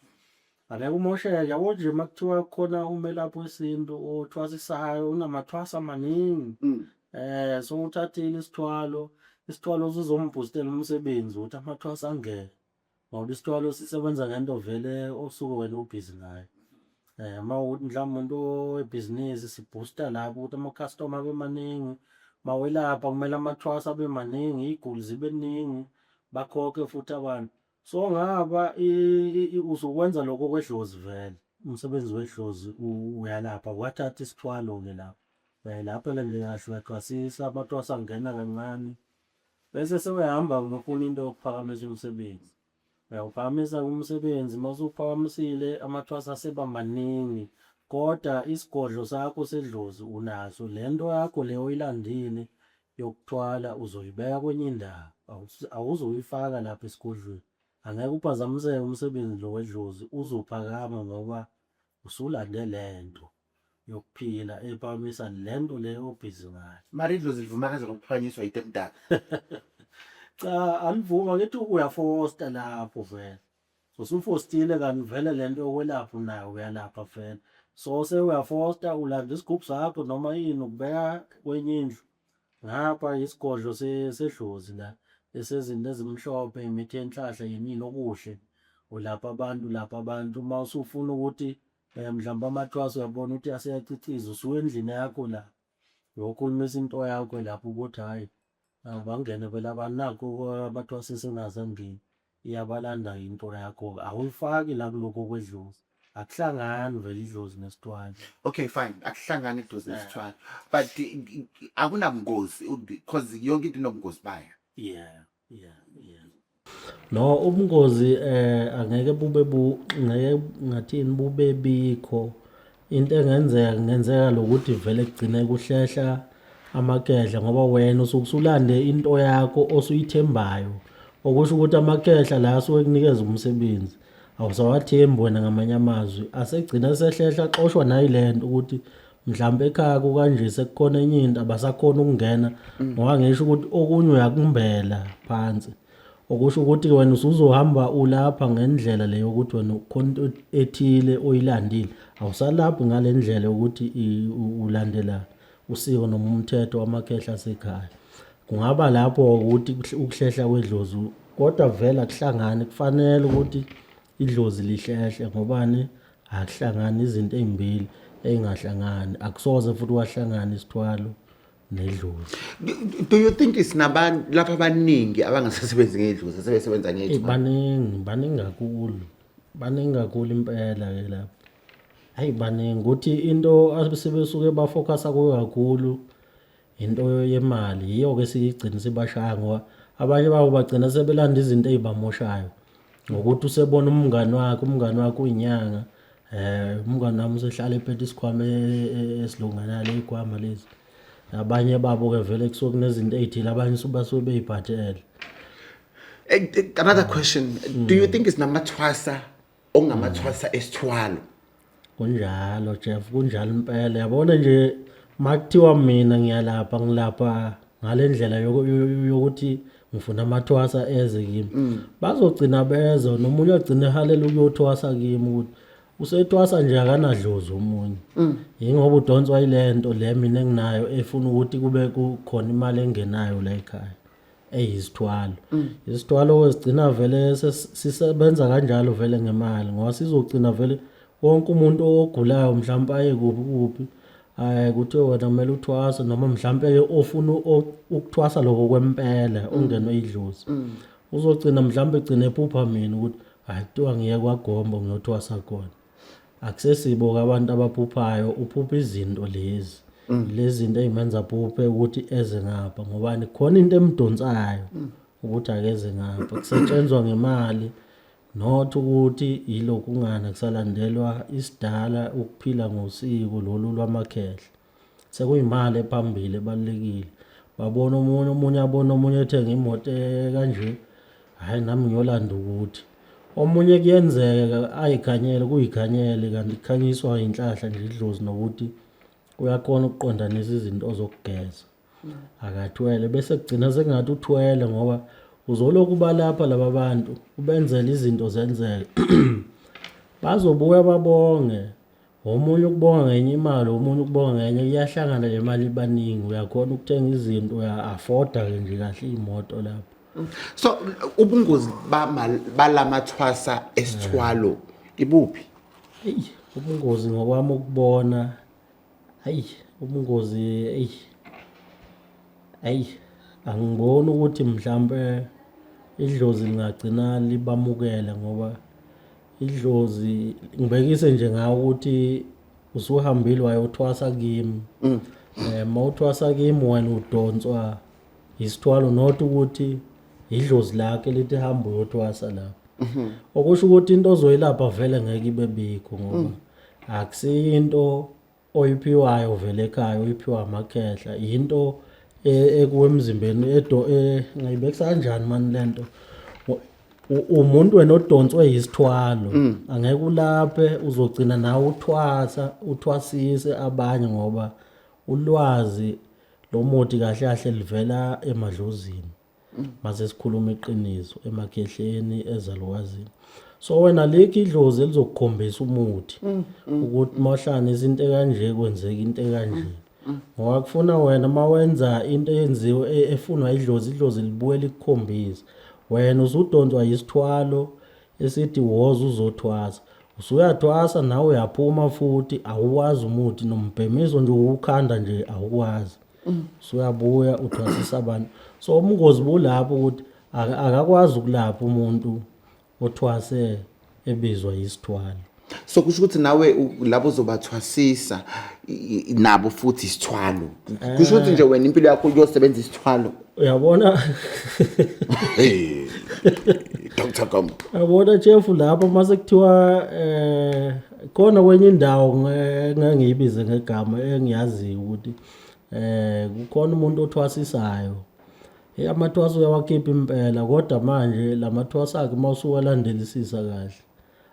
Angeke umosheke yabo nje uma kuthiwa khona umelaphi wesintu othwasisayo unamathwasa amaningi. So uthathile isithwalo, isithwalo sizombhustela umsebenzi ukuthi amathwasa angene. Ngoba isithwalo sisebenza ngento vele osuke wena ubhizi ngayo. Uma kuwukuthi mhlawumbe umuntu webhizinisi sibhusta lapho ukuthi ama-customer abe maningi. Uma welapha kumele amathwasa abe maningi, iy'guli zibe ningi, bakhokhe futhi abantu. So ngapha usukwenza lokho kwedlozi vele, umsebenzi wedlozi uyalapha, awukathathi isithwalo-ke lapho. Uyayilapha-ke nje kahle uyathwasisa, amathwasa angena kancane. Bese sewuyahamba-ke uyofuna into yokuphakamisa umsebenzi. Uyawuphakamisa-ke umsebenzi, uma usuwuphakamisile amathwasa aseba maningi, kodwa isigodlo sakho sedlozi unaso. Le nto yakho le oyilandile yokuthwala uzoyibeka kwenye indawo, awuzuyifaka lapha esigodlweni. Angeke uphazamiseke umsebenzi lo wedlozi, uzophakama ngoba usulande le nto yokuphila ephakamisa le nto le obhizi ngayo. Mara idlozi livuma kanjani ukuphakanyiswa yinto emdaka? Cha, alivuma ngithi uyafosta lapho vele. Usufostile kanti vele lento yokwelapha unayo uyalapha vele. So sewuyafosta ulanda isigubhu sakho noma yini ukubeka kwenye indlu. Ngapha isigodlo sedlozi la esezinto ezimhlophe, imithi yenhlahla yini okuhle. Ulapha abantu, ulapha abantu uma usufuna ukuthi mhlawumbe amathwasa uyabona ukuthi aseyaciciza usuke endlini yakho la uyokhulumisa into yakho lapho ukuthi hhayi bangene phela abantu nakhu abathwasisa engaze ngene. Iyabalanda into yakho awuyifaki la kulokhu okwedlozi. Akuhlangani vele idlozi nesithwalo. Okay fine, akuhlangani idlozi nesithwalo. But akunabungozi because yonke into inobungozi bayo. Yeah. No, ubungozi angeke bube bu ngeke ngathini bube bikho. Into engenzeka kungenzeka lokuthi vele kugcine kuhlehla amakehla ngoba wena usuke usulande into yakho osuyithembayo. Okusho ukuthi amakehla la asuke ekunikeza umsebenzi awusawathembi wena ngamanye amazwi asegcina esehlehla axoshwa nayilento ukuthi mhlawumbe ekhaya kukanje sekukhona enye into abasakhona ukungena ngoba ngisho ukuthi okunye uyakumbela phansi okusho ukuthi wena usuzohamba ulapha ngendlela leyo ukuthi wena khona into ethile oyilandile awusalaphi ngale ndlela yokuthi ulandela usiko noma umthetho wamakhehla asekhaya kungaba lapho ukuthi ukuhlehla kwedlozi kodwa vele akuhlangani kufanele ukuthi idlozi lihlehle ngobani akuhlangani izinto ey'mbili ey'ngahlangani akusoze futhi wahlangana isithwalo nedlozi. Do you think sinabantu lapha abaningi abangasasebenzi ngedlozi asebesebenza ngethwalo? Baningi, baningi kakhulu. Baningi kakhulu impela ke lapho. Hayi baningi ukuthi into asebesuke bafocusa kuyo kakhulu into yemali yiyo ke siyigcina sibashaya ngoba abanye babo bagcina sebelanda izinto ey'bamoshayo ngokuthi usebona umngani wakhe umngani wakhe uyinyanga umngani wami usehlala ephethe isikhwama esilungana ley'khwama lezi abanye babo-ke vele kusuke kunezinto ey'thile abanye basuke bey'phathele. Another question, do you think sinamathwasa ongamathwasa esithwalo? Kunjalo Jeff, kunjalo impela. Yabona nje makuthiwa mina ngiyalapha ngilapha ngale ndlela yokuthi ngifuna amathwasa eze kimi. Bazogcina beze nomunye agcine ehalela ukuyothwasa kimi ukuthi usethwasa nje akanadlozi omunye. Yingoba udonswa yilento le mina enginayo efuna ukuthi kube kukhona imali engenayo la ekhaya. Eyisithwalo. Isithwalo sigcina vele sisebenza kanjalo vele ngemali ngoba sizogcina vele wonke umuntu ogulayo mhlawumbe aye kuphi kuphi kuthiwe wena kumele uthwase noma mhlawumbe ofuna ukuthwasa lokho kwempela ongenwe idlozi. Uzogcina mhlawumbe egcine ephupha mina ukuthi hayi kuthiwa ngiye kwaGombo ngiyothwasa khona. Akusesibo-ke abantu abaphuphayo, uphupha izinto lezi. Lezi zinto ey'menza aphuphe ukuthi eze ngapha ngobani khona into emdonsayo ukuthi akeze ngapha. Kusetshenzwa ngemali Not ukuthi yilokhu kungani kusalandelwa isidala ukuphila ngosiko lolu lwamakhehla. Sekuyimali ephambili ebalulekile. Babona omunye, omunye abone omunye ethenga imoto kanje, hhayi nami ngiyolanda ukuthi. Omunye kuyenzeka ayikhanyele kuyikhanyele kanti kukhanyiswa inhlahla nje idlozi nokuthi uyakhona ukuqondanisa izinto zokugeza. Akathwele bese kugcina sengathi uthwele ngoba uzolokhu balapha laba bantu ubenzela izinto zenzeke. Bazobuya babonge. Omunye ukubonga ngenye imali, omunye ukubonga ngenye, iyahlangana le mali ibaningi, uyakhona ukuthenga izinto, uya-afforda-ke nje kahle iy'moto lapho. So ubungozi balamathwasa esithwalo ibuphi? Eyi, ubungozi ngokwami ukubona, hayi ubungozi eyi hayi angiboni ukuthi mhlampe idlozi lingagcina libamukele ngoba idlozi ngibekise nje ngawo ukuthi usuhambile wayothwasa kimi. Mawuthwasa kimi wena udonswa isithwalo not ukuthi idlozi lakhe lithi hamba uyothwasa lapha. Okusho ukuthi into ozoyilapha vele ngeke ibe bikho ngoba akusiyinto oyiphiwayo vele ekhaya, oyiphiwa amakhehla, yinto ekuwe emzimbeni edo ngayibekisa kanjani mani lento. Umuntu wena odonswe yisithwalo angeke ulaphe, uzogcina nawe uthwasa uthwasise abanye ngoba ulwazi lomuthi kahle kahle livela emadlozini. Mase sikhuluma iqiniso emakhehleni ezalukwazini. So wena likho idlozi elizokukhombisa umuthi ukuthi mawuhlanganisa into ekanje kwenzeka into ekanje. Ngoba kufuna wena mawenza into eyenziwe efunwa idlozi, idlozi libuye likukhombise. Wena usudonswa yisithwalo esithi woza uzothwasa. Usuyathwasa nawe uyaphuma futhi awuwazi umuthi nombhemiso nje uwukhanda nje awukwazi. Usuyabuya uthwasisa abantu. So ubungozi bulapho ukuthi akakwazi ukulapha umuntu othwase ebizwa yisithwalo. So kusho ukuthi nawe labo uzobathwasisa nabo futhi isithwalo. Kusho ukuthi nje wena impilo yakho uyosebenza isithwalo. Uyabona? Hey, Dr. Gombo. Uyabona Chef lapho mase kuthiwa khona kwenye indawo ngeke ngiyibize ngegama engiyaziyo ukuthi kukhona umuntu othwasisayo. Amathwasa uyawakhipha impela kodwa manje lamathwasa akhe mawusuwalandelisisa kahle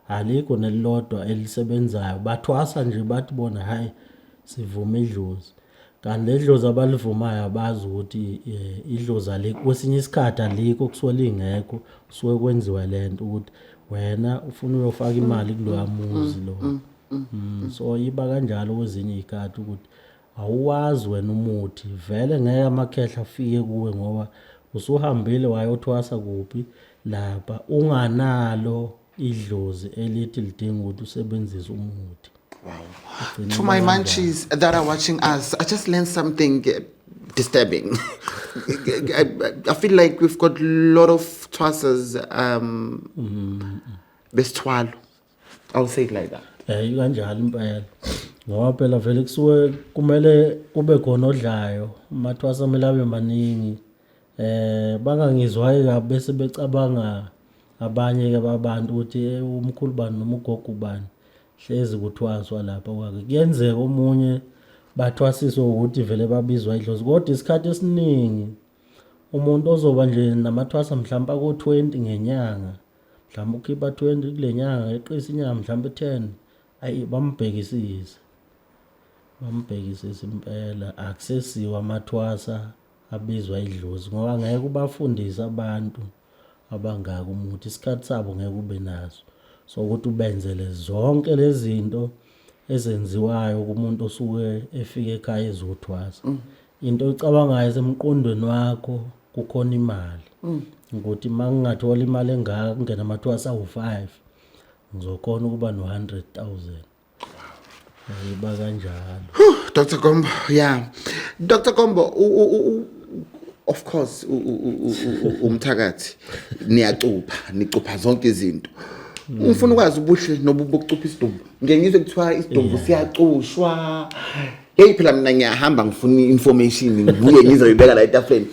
alikho nelilodwa elisebenzayo. Bathwasa nje bathi bona hayi sivuma idlozi. Kanti le dlozi abalivumayo abazi ukuthi idlozi alikho, kwesinye isikhathi alikho kusuke lingekho, kusuke kwenziwa lento ukuthi wena ufuna uyofaka imali kuloya muzi lo. So iba kanjalo kwezinye iy'khathi ukuthi awuwazi wena umuthi vele ngeke amakhehla afike kuwe ngoba usuhambile wayothwasa kuphi lapha unganalo idlozi elithi lidinga ukuthi usebenzise umuthi. Wow. To my munchies that are watching us, I just learned something disturbing. I feel like we've got a lot of thwasas besithwalo. I'll say it like that. Kanjalo impela. Ngoba phela vele kusuke kumele kube khona odlayo, amathwasa kumele abe maningi. Bangangizwa kabi bese becabanga abanye ke babantu ukuthi umkhulu bani noma ugogo bani hlezi kuthwaswa lapha kwakhe. Kuyenzeka omunye bathwasiswe ukuthi vele babizwa idlozi, kodwa isikhathi esiningi umuntu ozoba nje namathwasa mhlawumbe ako-20 ngenyanga, mhlawumbe ukhipha 20 kule nyanga, eqisa inyanga mhlawumbe 10, ayi bambhekisise. Bambhekisise impela, akusesiwo amathwasa abizwa idlozi ngoba ngeke ubafundise abantu abangaka umuthi, isikhathi sabo ngeke ube naso. So ukuthi ubenzele zonke lezi zinto ezenziwayo kumuntu osuke efika ekhaya ezothwasa. Into oyicabangayo esemqondweni wakho kukhona imali. Ukuthi uma ngingathola imali engaka kungena amathwasa awu-5 ngizokhona ukuba no-100,000. Iba kanjalo. Dr. Gombo, yeah. Dr. Gombo, of course umthakathi niyacupha, nicupha zonke izinto. Ngifuna ukwazi ubuhle nobubi bokucupha isidumbu. Ngeke ngizwe kuthiwa isidumbu siyacushwa. Hey phela mina ngiyahamba ngifuna information ngibuye ngizoyibeka la etafuleni.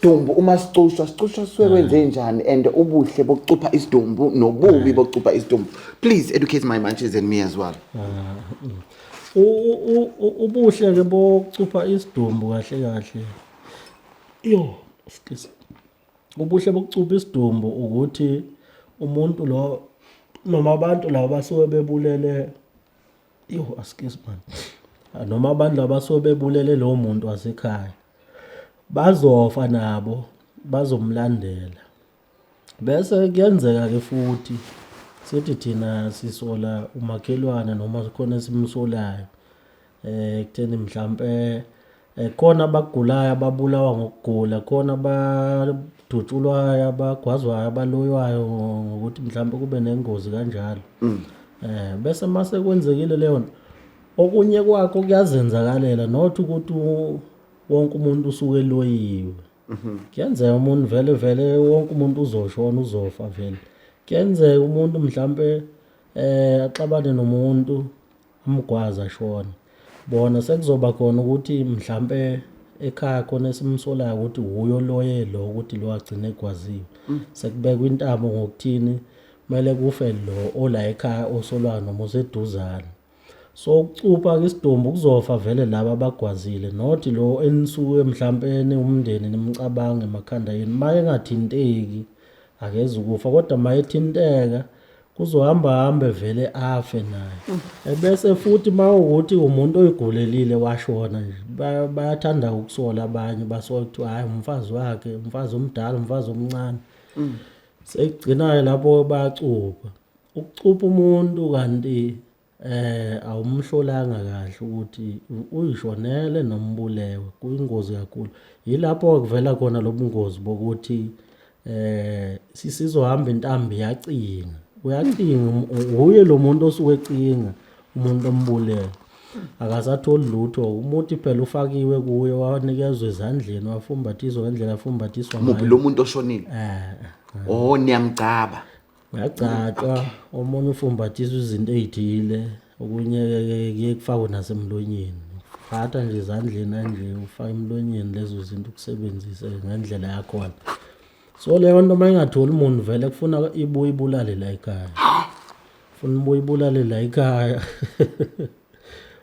Isidumbu uma sicushwa, sicushwa suke kwenze njani, and ubuhle bokucupha isidumbu nobubi bokucupha isidumbu? Please educate my munchies and me as well. Ubuhle ke bokucupha isidumbu kahle kahle, yo, excuse, ubuhle bokucupha isidumbu ukuthi umuntu lo noma abantu laba basuke bebulele, yo, excuse man, noma abantu laba basuke bebulele lo muntu wasekhaya, bazofa nabo, bazomlandela. Bese kuyenzeka ke futhi sithi thina sisola umakhelwane noma khona esimsolayo ekutheni mhlampe khona abagulayo ababulawa ngokugula, khona abadutshulwayo, abagwazwayo, abaloywayo ngokuthi mhlampe kube nengozi kanjalo. Bese mase kwenzekile leyo nto, okunye kwakho kuyazenzakalela, not ukuthi wonke umuntu usuke eloyiwe. Kuyenzeka umuntu vele vele, wonke umuntu uzoshona, uzofa vele. Kuyenzeka umuntu mhlampe axabane nomuntu, amgwaze, ashone. Bona sekuzoba khona ukuthi mhlampe ekhaya khona esimsolayo ukuthi wuyo loye lo, ukuthi lo agcine egwaziwe. Sekubekwa intamo ngokuthini, kumele kufe lo ola ekhaya osolwayo noma oseduzane. So ukucupha-ke isidumbu kuzofa vele laba abagwazile, not lo enisuke mhlampe niwumndeni nimcabange emakhanda yenu. Uma engathinteki akeze ukufa, kodwa uma ethinteka kuzohamba hambe vele afe naye. Ebese futhi uma ukuthi umuntu oyigulelile washona nje, bayathanda ukusola abanye, basola kuthiwa hhayi, umfazi wakhe, umfazi omdala, umfazi omncane. Sekugcina-ke lapho bayacupha. Ukucupha umuntu kanti awumhlolanga kahle ukuthi uyishonele noma ubulewe, kuyingozi kakhulu. Yilapho kuvela khona lobungozi bokuthi sizohamba intambo iyacinga. Uyacinga, uye lo muntu osuke ecinga umuntu ombulele. Akasatholi lutho, umuthi phela ufakiwe kuye, wanikezwa ezandleni, wafumbathiswa ngendlela afumbathiswa Muphi? ngayo. Lo muntu oshonile? Eh. Oh, niyamgcaba. Uyagcatshwa, omunye ufumbathiswa izinto ey'thile, okunye kuye kufakwe nasemlonyeni. Phatha nje ezandleni kanje, ufake emlonyeni lezo zinto, ukusebenzise ngendlela yakhona. So leyo nto uma ingatholi umuntu vele kufuna ibuye ibulale la ekhaya. Funa ibuye ibulale la ekhaya.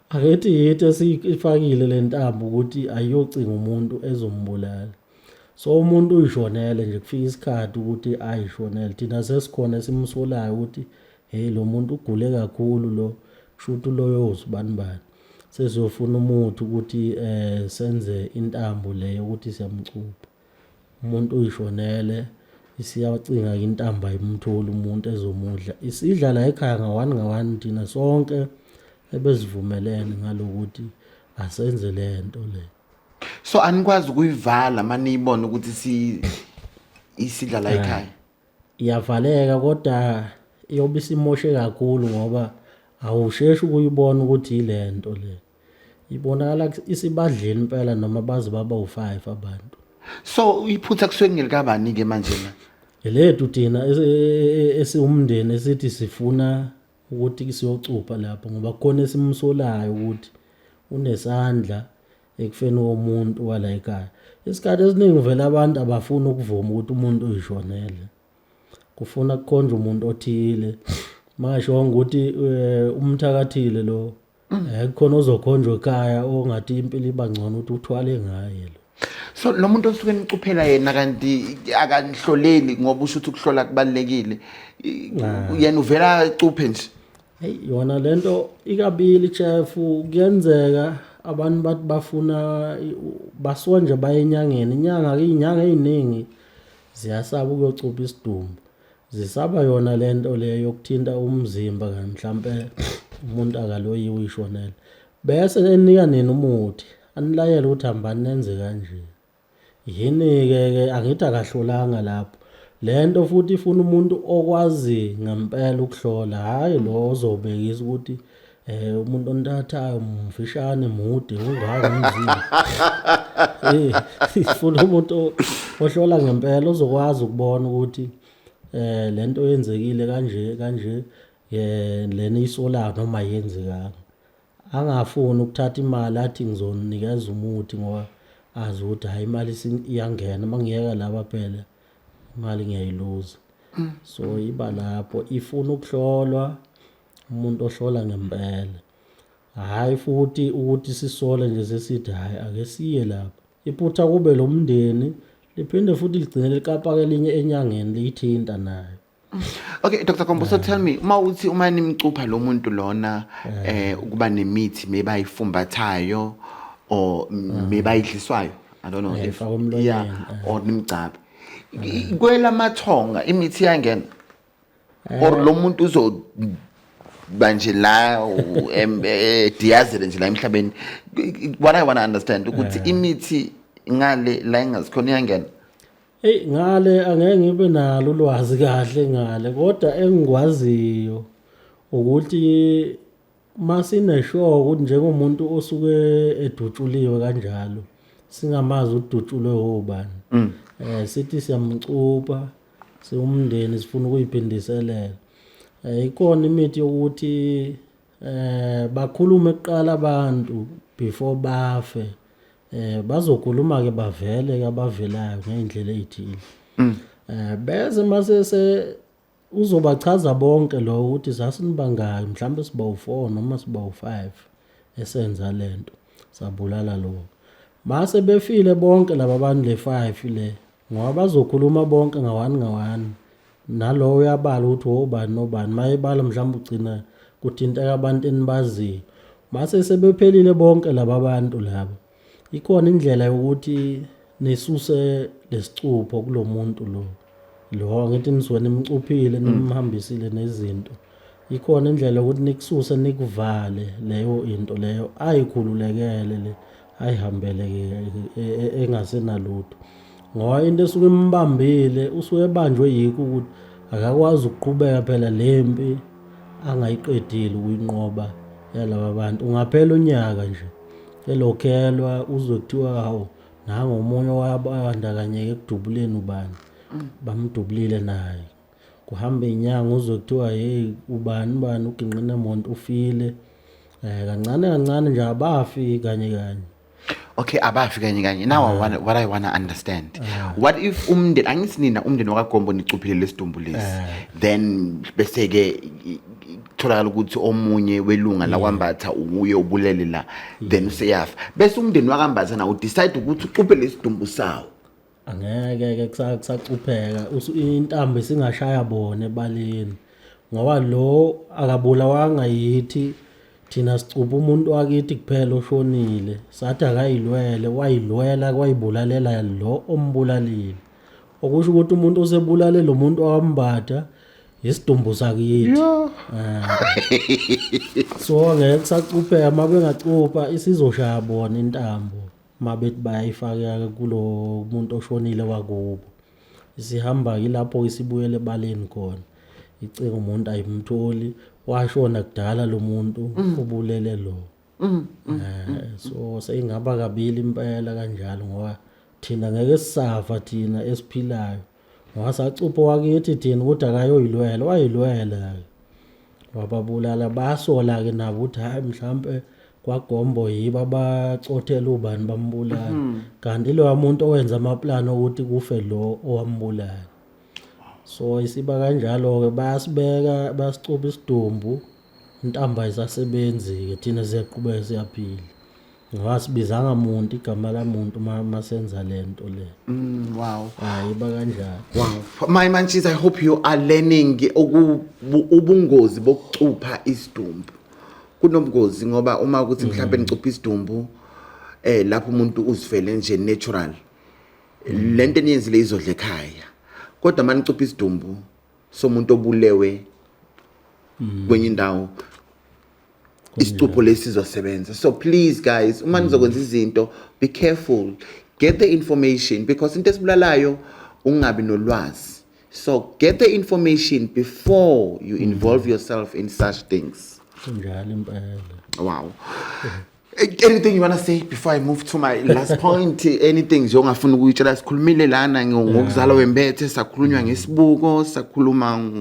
Akethi yithi esiyifakile le ntambo ukuthi ayiyocinga umuntu ezombulala. So umuntu uyishonele nje, kufika isikhathi ukuthi ayishonele. Thina sesikhona esimsolayo ukuthi hey, lo muntu ugule kakhulu lo, kusho ukuthi loyo uzibani bani. Sesiyofuna umuthi ukuthi senze intambo leyo ukuthi siyamcupha. Umuntu uyishonele, isiyacinga intambo, ayimtholi umuntu ezomudla. Isidla la ekhaya nga-one nga-one, thina sonke ebezivumelene ngalokuthi asenze le nto le. So anikwazi ukuyivala maniyibona ukuthi si isidla la ekhaya? Iyavaleka, kodwa iyobe isimoshe kakhulu ngoba awusheshi ukuyibona ukuthi ile nto le. Ibonakala isibadlile impela noma baze baba u-5 abantu. So iphutha kusuke kungelikabani ke manje la? Elethu thina esiwumndeni esithi sifuna ukuthi siyocupha lapho ngoba kukhona esimsolayo ukuthi unesandla ekufeni komuntu wala ekhaya. Isikhathi esiningi vele abantu abafuni ukuvuma ukuthi umuntu uyishonele. Kufuna kukhonjwe umuntu othile. Mangashongo ukuthi umthakathile lo, kukhona ozokhonjwa ekhaya ongathi impilo iba ngcono ukuthi uthwale ngaye lo. So lo muntu osuke nicuphela yena kanti akanihloleli, ngoba usho ukuthi ukuhlola kubalulekile. Yena uvela ecuphe nje? Hey, yona lento ikabili, chef. Kuyenzeka abantu bathi bafuna basuka nje baye enyangeni. Inyanga ke, inyanga eziningi ziyasaba ukuyocupha isidumbu. Zisaba yona lento le yokuthinta umzimba, kanti mhlampe umuntu akaloyiwe, uyishonele. Bese enika nini umuthi, anilayele ukuthi hambani nenze kanje. Yini-ke ke, angithi akahlolanga lapho. Lento futhi ifuna umuntu okwazi ngempela ukuhlola, hhayi lo ozobekisa ukuthi umuntu ontathayo mfishane, mude, ungaka umzimba. Ifuna umuntu ohlola ngempela ozokwazi ukubona ukuthi lento yenzekile kanje kanje, lena isolayo noma ayenzekanga. Angafuni ukuthatha imali athi ngizonikeza umuthi ngoba Azi ukuthi hayi, imali iyangena, uma ngiyeka laba phela imali ngiyayiluza. So iba lapho ifuna ukuhlolwa, umuntu ohlola ngempela. Hhayi futhi ukuthi sisole nje sesithi hhayi ake siye lapha. Iphutha kube lo mndeni liphinde futhi ligcine likapaka elinye enyangeni liyithinta nayo. Okay, Dr. Kombo, so tell me, uma uthi uma nimcupha lo muntu lona ukuba nemithi mebayifumbathayo or mebayidliswayo, I don't know if ifakwa emlonyeni, yeah, or nimgcabe. Kwelamathonga imithi iyangena or lo muntu uzo ba nje la diyazele nje la emhlabeni. What I want to understand ukuthi imithi ngale la ingazikhona iyangena. Eyi, ngale angeke ngibe nalo ulwazi kahle ngale, kodwa engikwaziyo ukuthi masinesure ukuthi njengomuntu osuke edutshuliwe kanjalo, singamazi udutshulwe obani, sithi siyamcupha siwumndeni, sifuna ukuyiphindiselela. Ikhona imithi yokuthi bakhulume kuqala abantu before bafe. Bazokhuluma ke, bavele ke abavelayo ngeindlela ezithile. Bese mase se uzobachaza bonke lo ukuthi sasinibangaki, mhlawumbe siba u4 noma siba u5 esenza lento, sabulala lo. Mase befile bonke laba bantu, le 5 le, ngoba bazokhuluma bonke ngawani ngawani, nalowo uyabala ukuthi obani nobani, mayebala mhlawumbe ugcina kuthinteka abantu enibaziyo. Mase sebephelile bonke laba bantu laba, ikhona indlela yokuthi nisuse lesicupho kulomuntu lo lo ngithi nisuke nimcuphile, nimhambisile nezinto. Ikhona indlela yokuthi nikususe, nikuvale leyo into leyo, ayikhululekele le, ayihambele ke engasenalutho, ngoba into esuke imbambile usuke ebanjwe yikho ukuthi akakwazi ukuqhubeka phela lempi angayiqedile ukuyinqoba yalaba bantu. Ungaphela unyaka nje elokhelwa, uzwe kuthiwa hawu, nangu omunye owabandakanyeka ekudubuleni ubani, bamdubulile naye. Kuhamba inyanga, uzwe kuthiwa hey, ubani bani uginqe nemonto ufile. Kancane kancane nje, abafi kanye kanye. Okay, abafi kanye kanye. Now what I want to understand, what if umndeni, angithi nina umndeni wakaGombo nicuphile lesidumbu lesi, then bese ke kutholakala ukuthi omunye welunga lakwambatha uye ubulele la, then useyafa, bese umndeni wakambatha nawo decide ukuthi ucuphe lesidumbu sawo? Angeke ke kusacupheka, intambo isingashaya bona ebaleni, ngoba lo akabulawanga yithi thina, sicupha umuntu wakithi kuphela oshonile. Sathi akayilwele, wayilwela, kwayibulalela lo ombulalile, okusho ukuthi umuntu osebulale lo muntu wambatha isidumbu sakithi. So angeke kusacupheka. Uma bengacupha isizoshaya bona intambo, uma bethi bayayifaka kulo muntu oshonile wakubo, isihamba yilapho isibuyele ebaleni khona, icinga umuntu ayimtholi, washona kudala lo muntu ubulele lo. So seyingaba kabili impela kanjalo, ngoba thina ngeke sisafa thina esiphilayo, ngoba sacupha wakithi thina ukuthi akayoyilwela, wayilwela wababulala. Basola ke nabo ukuthi hayi, mhlambe kwaGombo yibo abacothela ubani bambulala, kanti loya muntu owenza amaplani okuthi kufe lo owambulala. So isiba kanjalo-ke, bayasibeka, bayasicupha isidumbu, intambo ayisasebenzi-ke, thina siyaqhubeka siyaphila, ngoba sibizanga muntu igama lamuntu masenza lento le. Wow. Hayi, iba kanjalo. Wow. My munchies, I hope you are learning ubungozi bokucupha isidumbu. Kunobungozi ngoba uma ukuthi mhlawumbe nicupha isidumbu lapho umuntu uzifele nje natural, lento eniyenzile izodla ekhaya. Kodwa manicupha isidumbu somuntu obulewe kwenye indawo, isicupho lesi sizosebenza. So please guys, uma nizokwenza izinto, be careful, get the information, because into esibulalayo ungabi nolwazi. So get the information before you involve yourself in such things. Kunjalo impela. Wow. Anything you want to say before I move to my last point? Anything nje ongafuna ukuyitshela? Sikhulumile lana ngokuzalwa wembethe, sakhulunywa ngesibuko, sakhuluma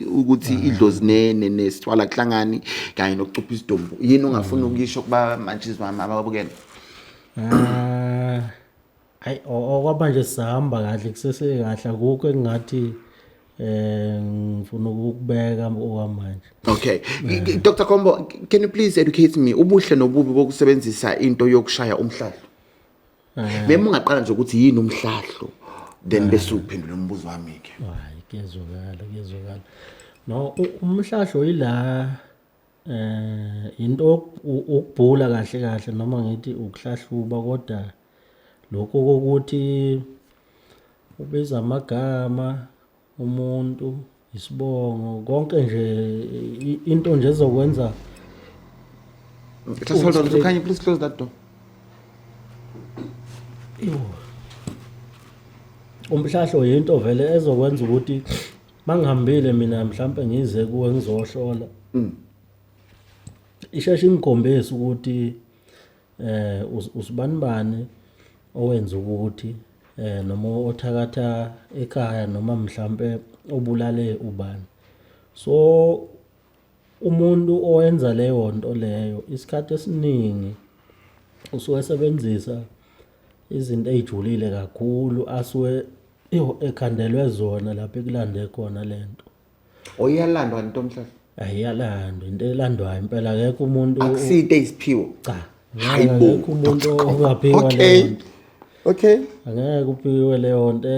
ukuthi idlozi nesithwala kuhlangani, kanye nokucupha isidumbu. Yini ongafuna ukuyisho kuba munchies wami ababukele? Ah. Hayi, okwamanje sisahamba kahle, kusesekahle, akukho engingathi ngifuna ukukubeka okwamanje. Okay. Dr. Kombo, can you please educate me ubuhle nobubi bokusebenzisa into yokushaya umhlahlo? Mema ungaqala nje ukuthi yini umhlahlo, then bese uphendula umbuzo wami ke. Hayi, kuyezwakala, kuyezwakala. No, umhlahlo ila into ukubhula kahle kahle, noma ngithi ukuhlahluba, kodwa lokho kokuthi ubiza amagama umuntu, isibongo, konke nje, into nje ezokwenza. Just hold on, so can you please close that door? Iyo. Umhlahlo yinto vele ezokwenza ukuthi mangihambile mina mhlambe ngize kuwe ngizohlola. Isheshe ingikhombise ukuthi usibanibani owenza ukuthi noma othakatha ekhaya, noma mhlambe obulale ubani. So umuntu owenza leyo nto leyo isikhathi esiningi usuke esebenzisa izinto ey'julile kakhulu asuke ekhandelwe zona lapho ekulande khona lento. Oyalandwa into mhlahlo? Ayiyalandwa, into elandwayo impela, akekho umuntu. Akusiyinto eyisiphiwo. Cha. Hayibo, akekho umuntu Dr. Kombo. ongaphiwa leyo nto. Angeke uphiwe leyo nto.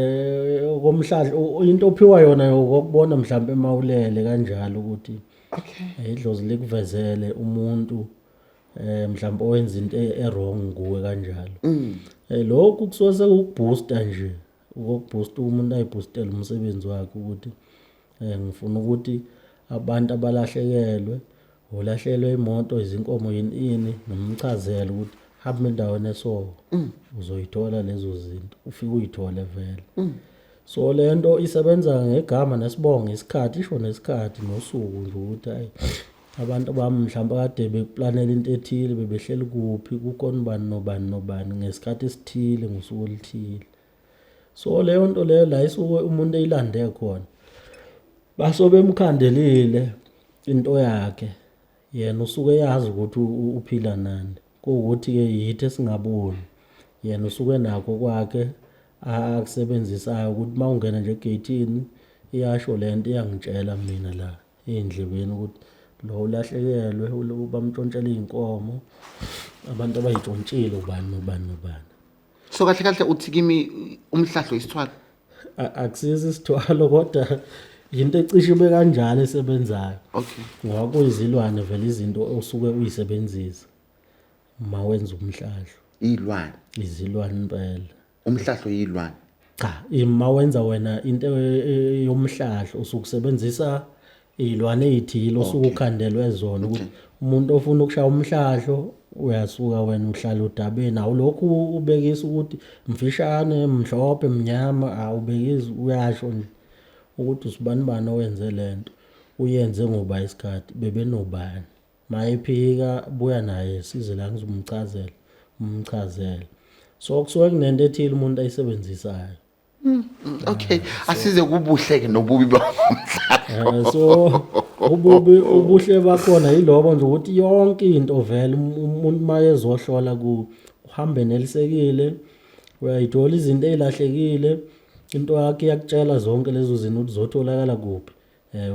Okomhlahlo, into ophiwa yona okubona mhlawumbe emawulele kanjalo ukuthi idlozi likuvezele umuntu mhlawumbe owenza into e-wrong kuwe kanjalo. Lokhu kusuke sekukubooster nje, ukubooster umuntu ayiboostele umsebenzi wakhe ukuthi ngifuna ukuthi abantu abalahlekelwe, ulahlelwe imoto, izinkomo, yini ini, ngimchazele ukuthi hamba endaweni eso uzoyithola lezo zinto, ufike uyithole vele. So lento isebenza ngegama nesibongo, isikhathi, isho nesikhathi nosuku nje ukuthi hayi abantu bami mhlawumbe kade bekuplanela into ethile, bebehleli kuphi, kukhona ubani nobani nobani ngesikhathi esithile ngosuku oluthile. So leyo nto leyo la isuke umuntu eyilande khona, basobe emkhandelile into yakhe, yena usuke yazi ukuthi uphila nani, kuwukuthi-ke yithi esingaboni, yena usuke nakho kwakhe akusebenzisayo ukuthi uma ungena nje egeyithini iyasho lento, iyangitshela mina la ey'ndlebeni ukuthi lo ulahlekelwe, bamntshontshela iy'nkomo, abantu abay'ntshontshile ubani nobani nobani. So kahle kahle uthi kimi umhlahlo isithwalo? Akusiso isithwalo, kodwa yinto ecishe ibe kanjalo esebenzayo. Ngoba kuyizilwane vele izinto osuke uyisebenzisa uma wenza umhlahlo. Iy'lwane? Izilwane impela. Umhlahlo yilwane? Cha, uma wenza wena into yomhlahlo usukusebenzisa iy'lwane ey'thile osuke ukhandelwe zona ukuthi umuntu ofuna ukushaya umhlahlo uyasuka wena uhlala udabeni, awulokhu ubekisa ukuthi mfishane, mhlophe, mnyama, awubekisi, uyasho nje ukuthi usibanibani owenze lento, uyenze ngoba isikhathi bebenobani. Mayephika buya naye size la ngizomchazela, umchazele. So kusuke kunento ethile umuntu ayisebenzisayo. Okay, asize kubuhle ke nobubi bomhlahlo. So ububi, ubuhle bakhona yilobo nje ukuthi yonke into vele umuntu mayezohlola ku uhambe nelisekile, uyayithola izinto ezilahlekile, into yakhe iyakutshela zonke lezo zinto ukuthi zotholakala kuphi,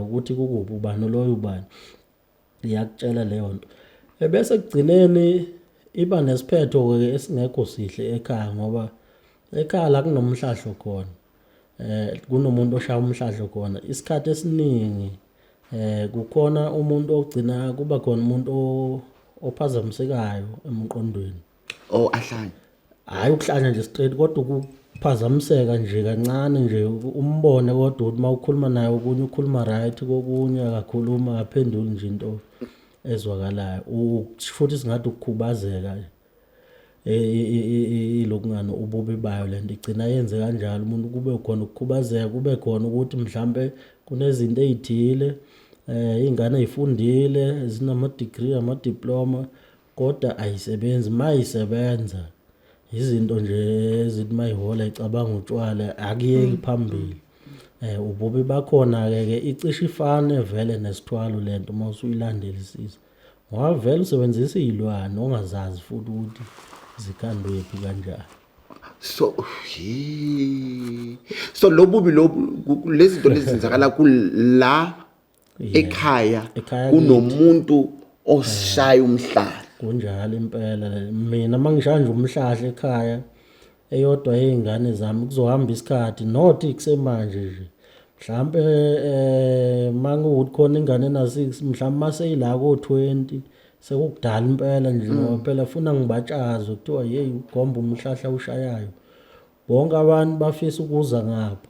ukuthi kukuphi, ubani loyo ubani, iyakutshela leyo nto. Ebese kugcineni iba nesiphetho-ke esingekho sihle ekhaya, ngoba ekhaya la kunomhlahlo khona, kunomuntu oshaya umhlahlo khona isikhathi esiningi, kukhona umuntu ogcina kuba khona umuntu ophazamisekayo emqondweni. Oh, ahlanye. Hhayi ukuhlanya nje straight, kodwa ukuphazamiseka nje kancane nje, umbone kodwa ukuthi uma ukhuluma naye okunye ukhuluma right, kokunye akakhuluma akaphenduli nje into ezwakalayo. Futhi singathi ukukhubazeka ilokungani ububi bayo lento igcina yenze kanjalo, umuntu kube khona ukukhubazeka, kube khona ukuthi mhlambe kunezinto ey'thile, iy'ngane ey'fundile zinama-degree, ama-diploma, kodwa ayisebenzi. Mayisebenza izinto nje ezithi mayihola icabanga utshwala, akuyeki phambili. Ububi bakhona-ke ke icishe ifane vele nesithwalo lento uma usuyilandelisisa, ngoba vele usebenzisa iy'lwane ongazazi futhi ukuthi zikhandwephi kanjani. So he so lobubi lobu, lezi zinto lezi zenzakala kula ekhaya? Ekhaya. Kunomuntu oshaya umhlahlo? Kunjalo impela. Mina mangishaya nje umhlahlo ekhaya, eyodwa yey'ngane zami, kuzohamba isikhathi, not kusemanje nje, mhlampe mangukuthi khona ingane ena-6, mhlawumbe maseyila ko-20, sekukudala impela nje, ngoba phela funa ngibatshazwe, kuthiwa yeyi, ugomba umhlahla ushayayo, bonke abantu bafisa ukuza ngapha,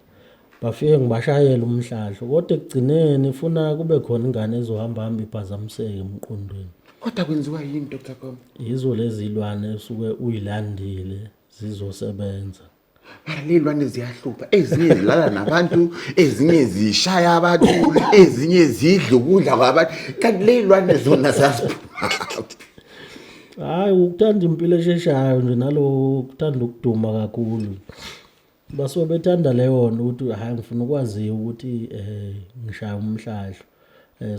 bafike ngibashayele umhlahlo, kodwa ekugcineni funa kube khona ingane ezohamba hamba iphazamiseke emqondweni. Kodwa kwenziwa yini, Dr Gombo? Yizo lezi zilwane osuke uyilandile zizosebenza. Mara ley'lwane ziyahlupha. Ezinye zilala nabantu, ezinye zishaya abantu, ezinye zidla ukudla kwabantu, kanti ley'lwane zona zaziphuma? Hhayi, ukuthanda impilo esheshayo nje, nalo kuthanda ukuduma kakhulu. Basuke bethanda leyo nto ukuthi hhayi, ngifuna ukwaziwa ukuthi ngishaya umhlahlo.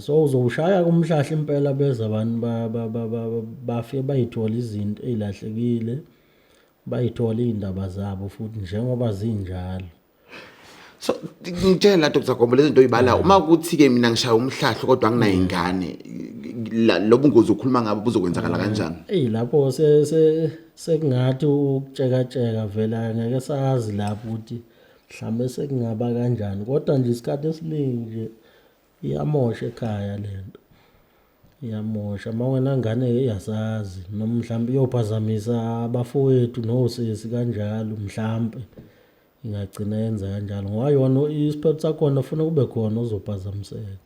So uzowushaya umhlahlo impela, beza abantu, bafike bayithole izinto ey'lahlekile, bayithole iy'ndaba zabo futhi njengoba zinjalo. So ngitshela, Dr Gombo, lezi zinto oyibala, uma kuthi-ke mina ngishaya umhlahlo kodwa anginayingane, lobu ngozi ukhuluma ngabo buzokwenzakala kanjani? Eyi, lapho sekungathi ukutshekatsheka vele, angeke sazi lapho ukuthi mhlambe sekungaba kanjani, kodwa nje isikhathi esiningi nje iyamosha ekhaya lento, iyamosha. Uma ungenangane iyasazi, noma mhlawumbe iyophazamisa abafowethu nosesi kanjalo, mhlampe ingagcina yenza kanjalo, ngoba yona isiphetho sakhona funa kube khona ozophazamiseka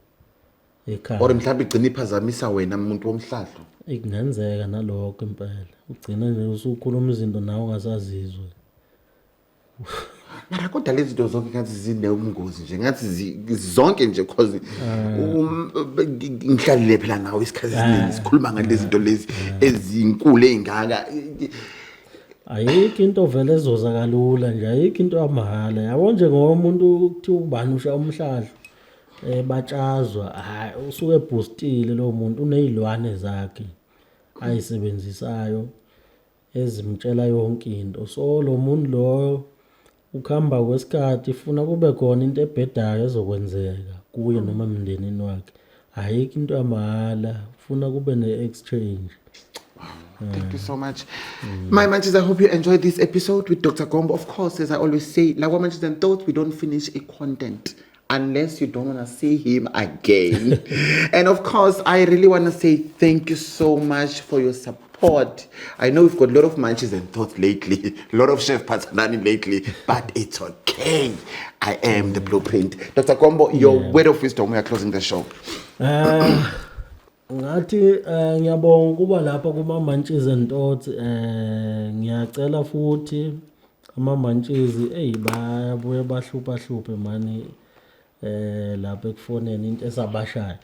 ekhaya. Or mhlawumbe igcina iphazamisa wena muntu womhlahlo. Kungenzeka nalokho impela, ugcine nje usukhuluma izinto nawe ungasazizwe. Mara kodwa lezi zinto zonke ngathi zinobungozi nje, ngathi zonke nje, cause ngihlalile phela nawe isikhathi esiningi sikhuluma ngalezi zinto lezi ezinkulu ey'ngaka. Ayikho into vele ezoza kalula nje, ayikho into yamahhala, yabo nje, ngoba umuntu kuthiwa ubani usha umhlahlo, batshazwa, hayi, usuke eboostile lo muntu, uney'lwane zakhe ayisebenzisayo ezimtshela yonke into. So lo muntu loyo ukuhamba kwesikhathi funa kube khona into ebhedayo ezokwenzeka kuye noma emndenini wakhe. Ayikho into yamahhala, funa kube ne-exchange. Thank you so much. My Munchies, I hope you enjoyed this episode with Dr. Gombo. Of course, as I always say, Lawa Munchies and Thoughts, we don't finish a content unless you don't want to see him again. And of course, I really want to say thank you so much for your support. I know we've got a lot of Munchies and Thoughts lately, a lot of Chef Patsanani lately, but it's okay. I am the blueprint. Dr. Gombo, your word of wisdom, we are closing the show. Ngathi ngiyabonga ukuba lapha kuma Munchies and Thoughts. Ngiyacela futhi ama Munchies, hey, bayabuye bahlupha hluphe mani lapha ekufoneni, into esabashaya.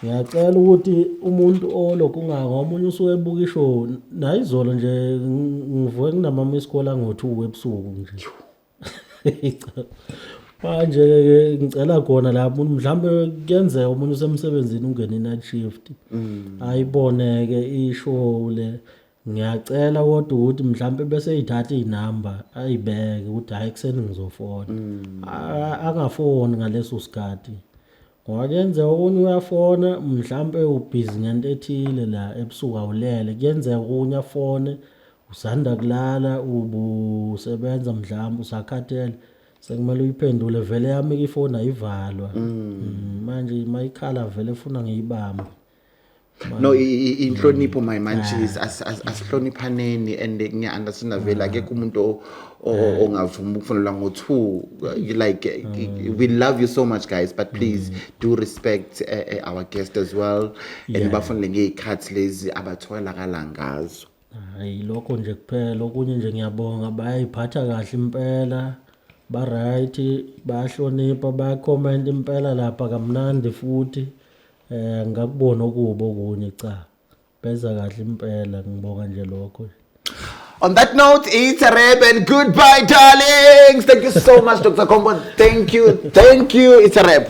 Ngiyacela ukuthi umuntu olokhu ungangomunye usuke ebuka ishow, nayizolo nje ngivuke nginama miss call ango-2 ebusuku nje. Manje ke ngicela khona lapho, mhlambe kuyenzeka umuntu usemsebenzini, ungene i-night shift, ayibone ke ishow le. Ngiyacela kodwa ukuthi mhlambe bese eyithatha iy'namba, ayibeke ukuthi hhayi, ekuseni ngizofona. Angafoni ngaleso sikhathi, ngoba kuyenzeka okunye uyafona, mhlampe ubhizi ngento ethile la ebusuku, awulele. Kuyenzeka okunye afone usanda kulala, ubusebenza, mhlawumbe usakhathele, sekumele uyiphendule vele. Yami ifoni ayivalwa. Manje mayikhala vele funa ngiyibambe. No, inhlonipho, my munchies, asihloniphaneni and ngiya-understanda vele akekho umuntu ongavuma ukufonelwa ngo-2. Like, we love you so much, guys, but please do respect our guest as well and bafonele ngey'khathi lezi abatholakala ngazo. Hayi, lokho nje kuphela. Okunye nje ngiyabonga, bayayiphatha kahle impela, ba-right, bayahlonipha, bayakhomenta impela lapha kamnandi futhi. Ngakubona okubi okunye, cha, beza kahle impela, ngibonga nje lokho. On that note, it's a wrap and goodbye, darlings. Thank you so much, Dr. Gombo. Thank you. Thank you. It's a wrap.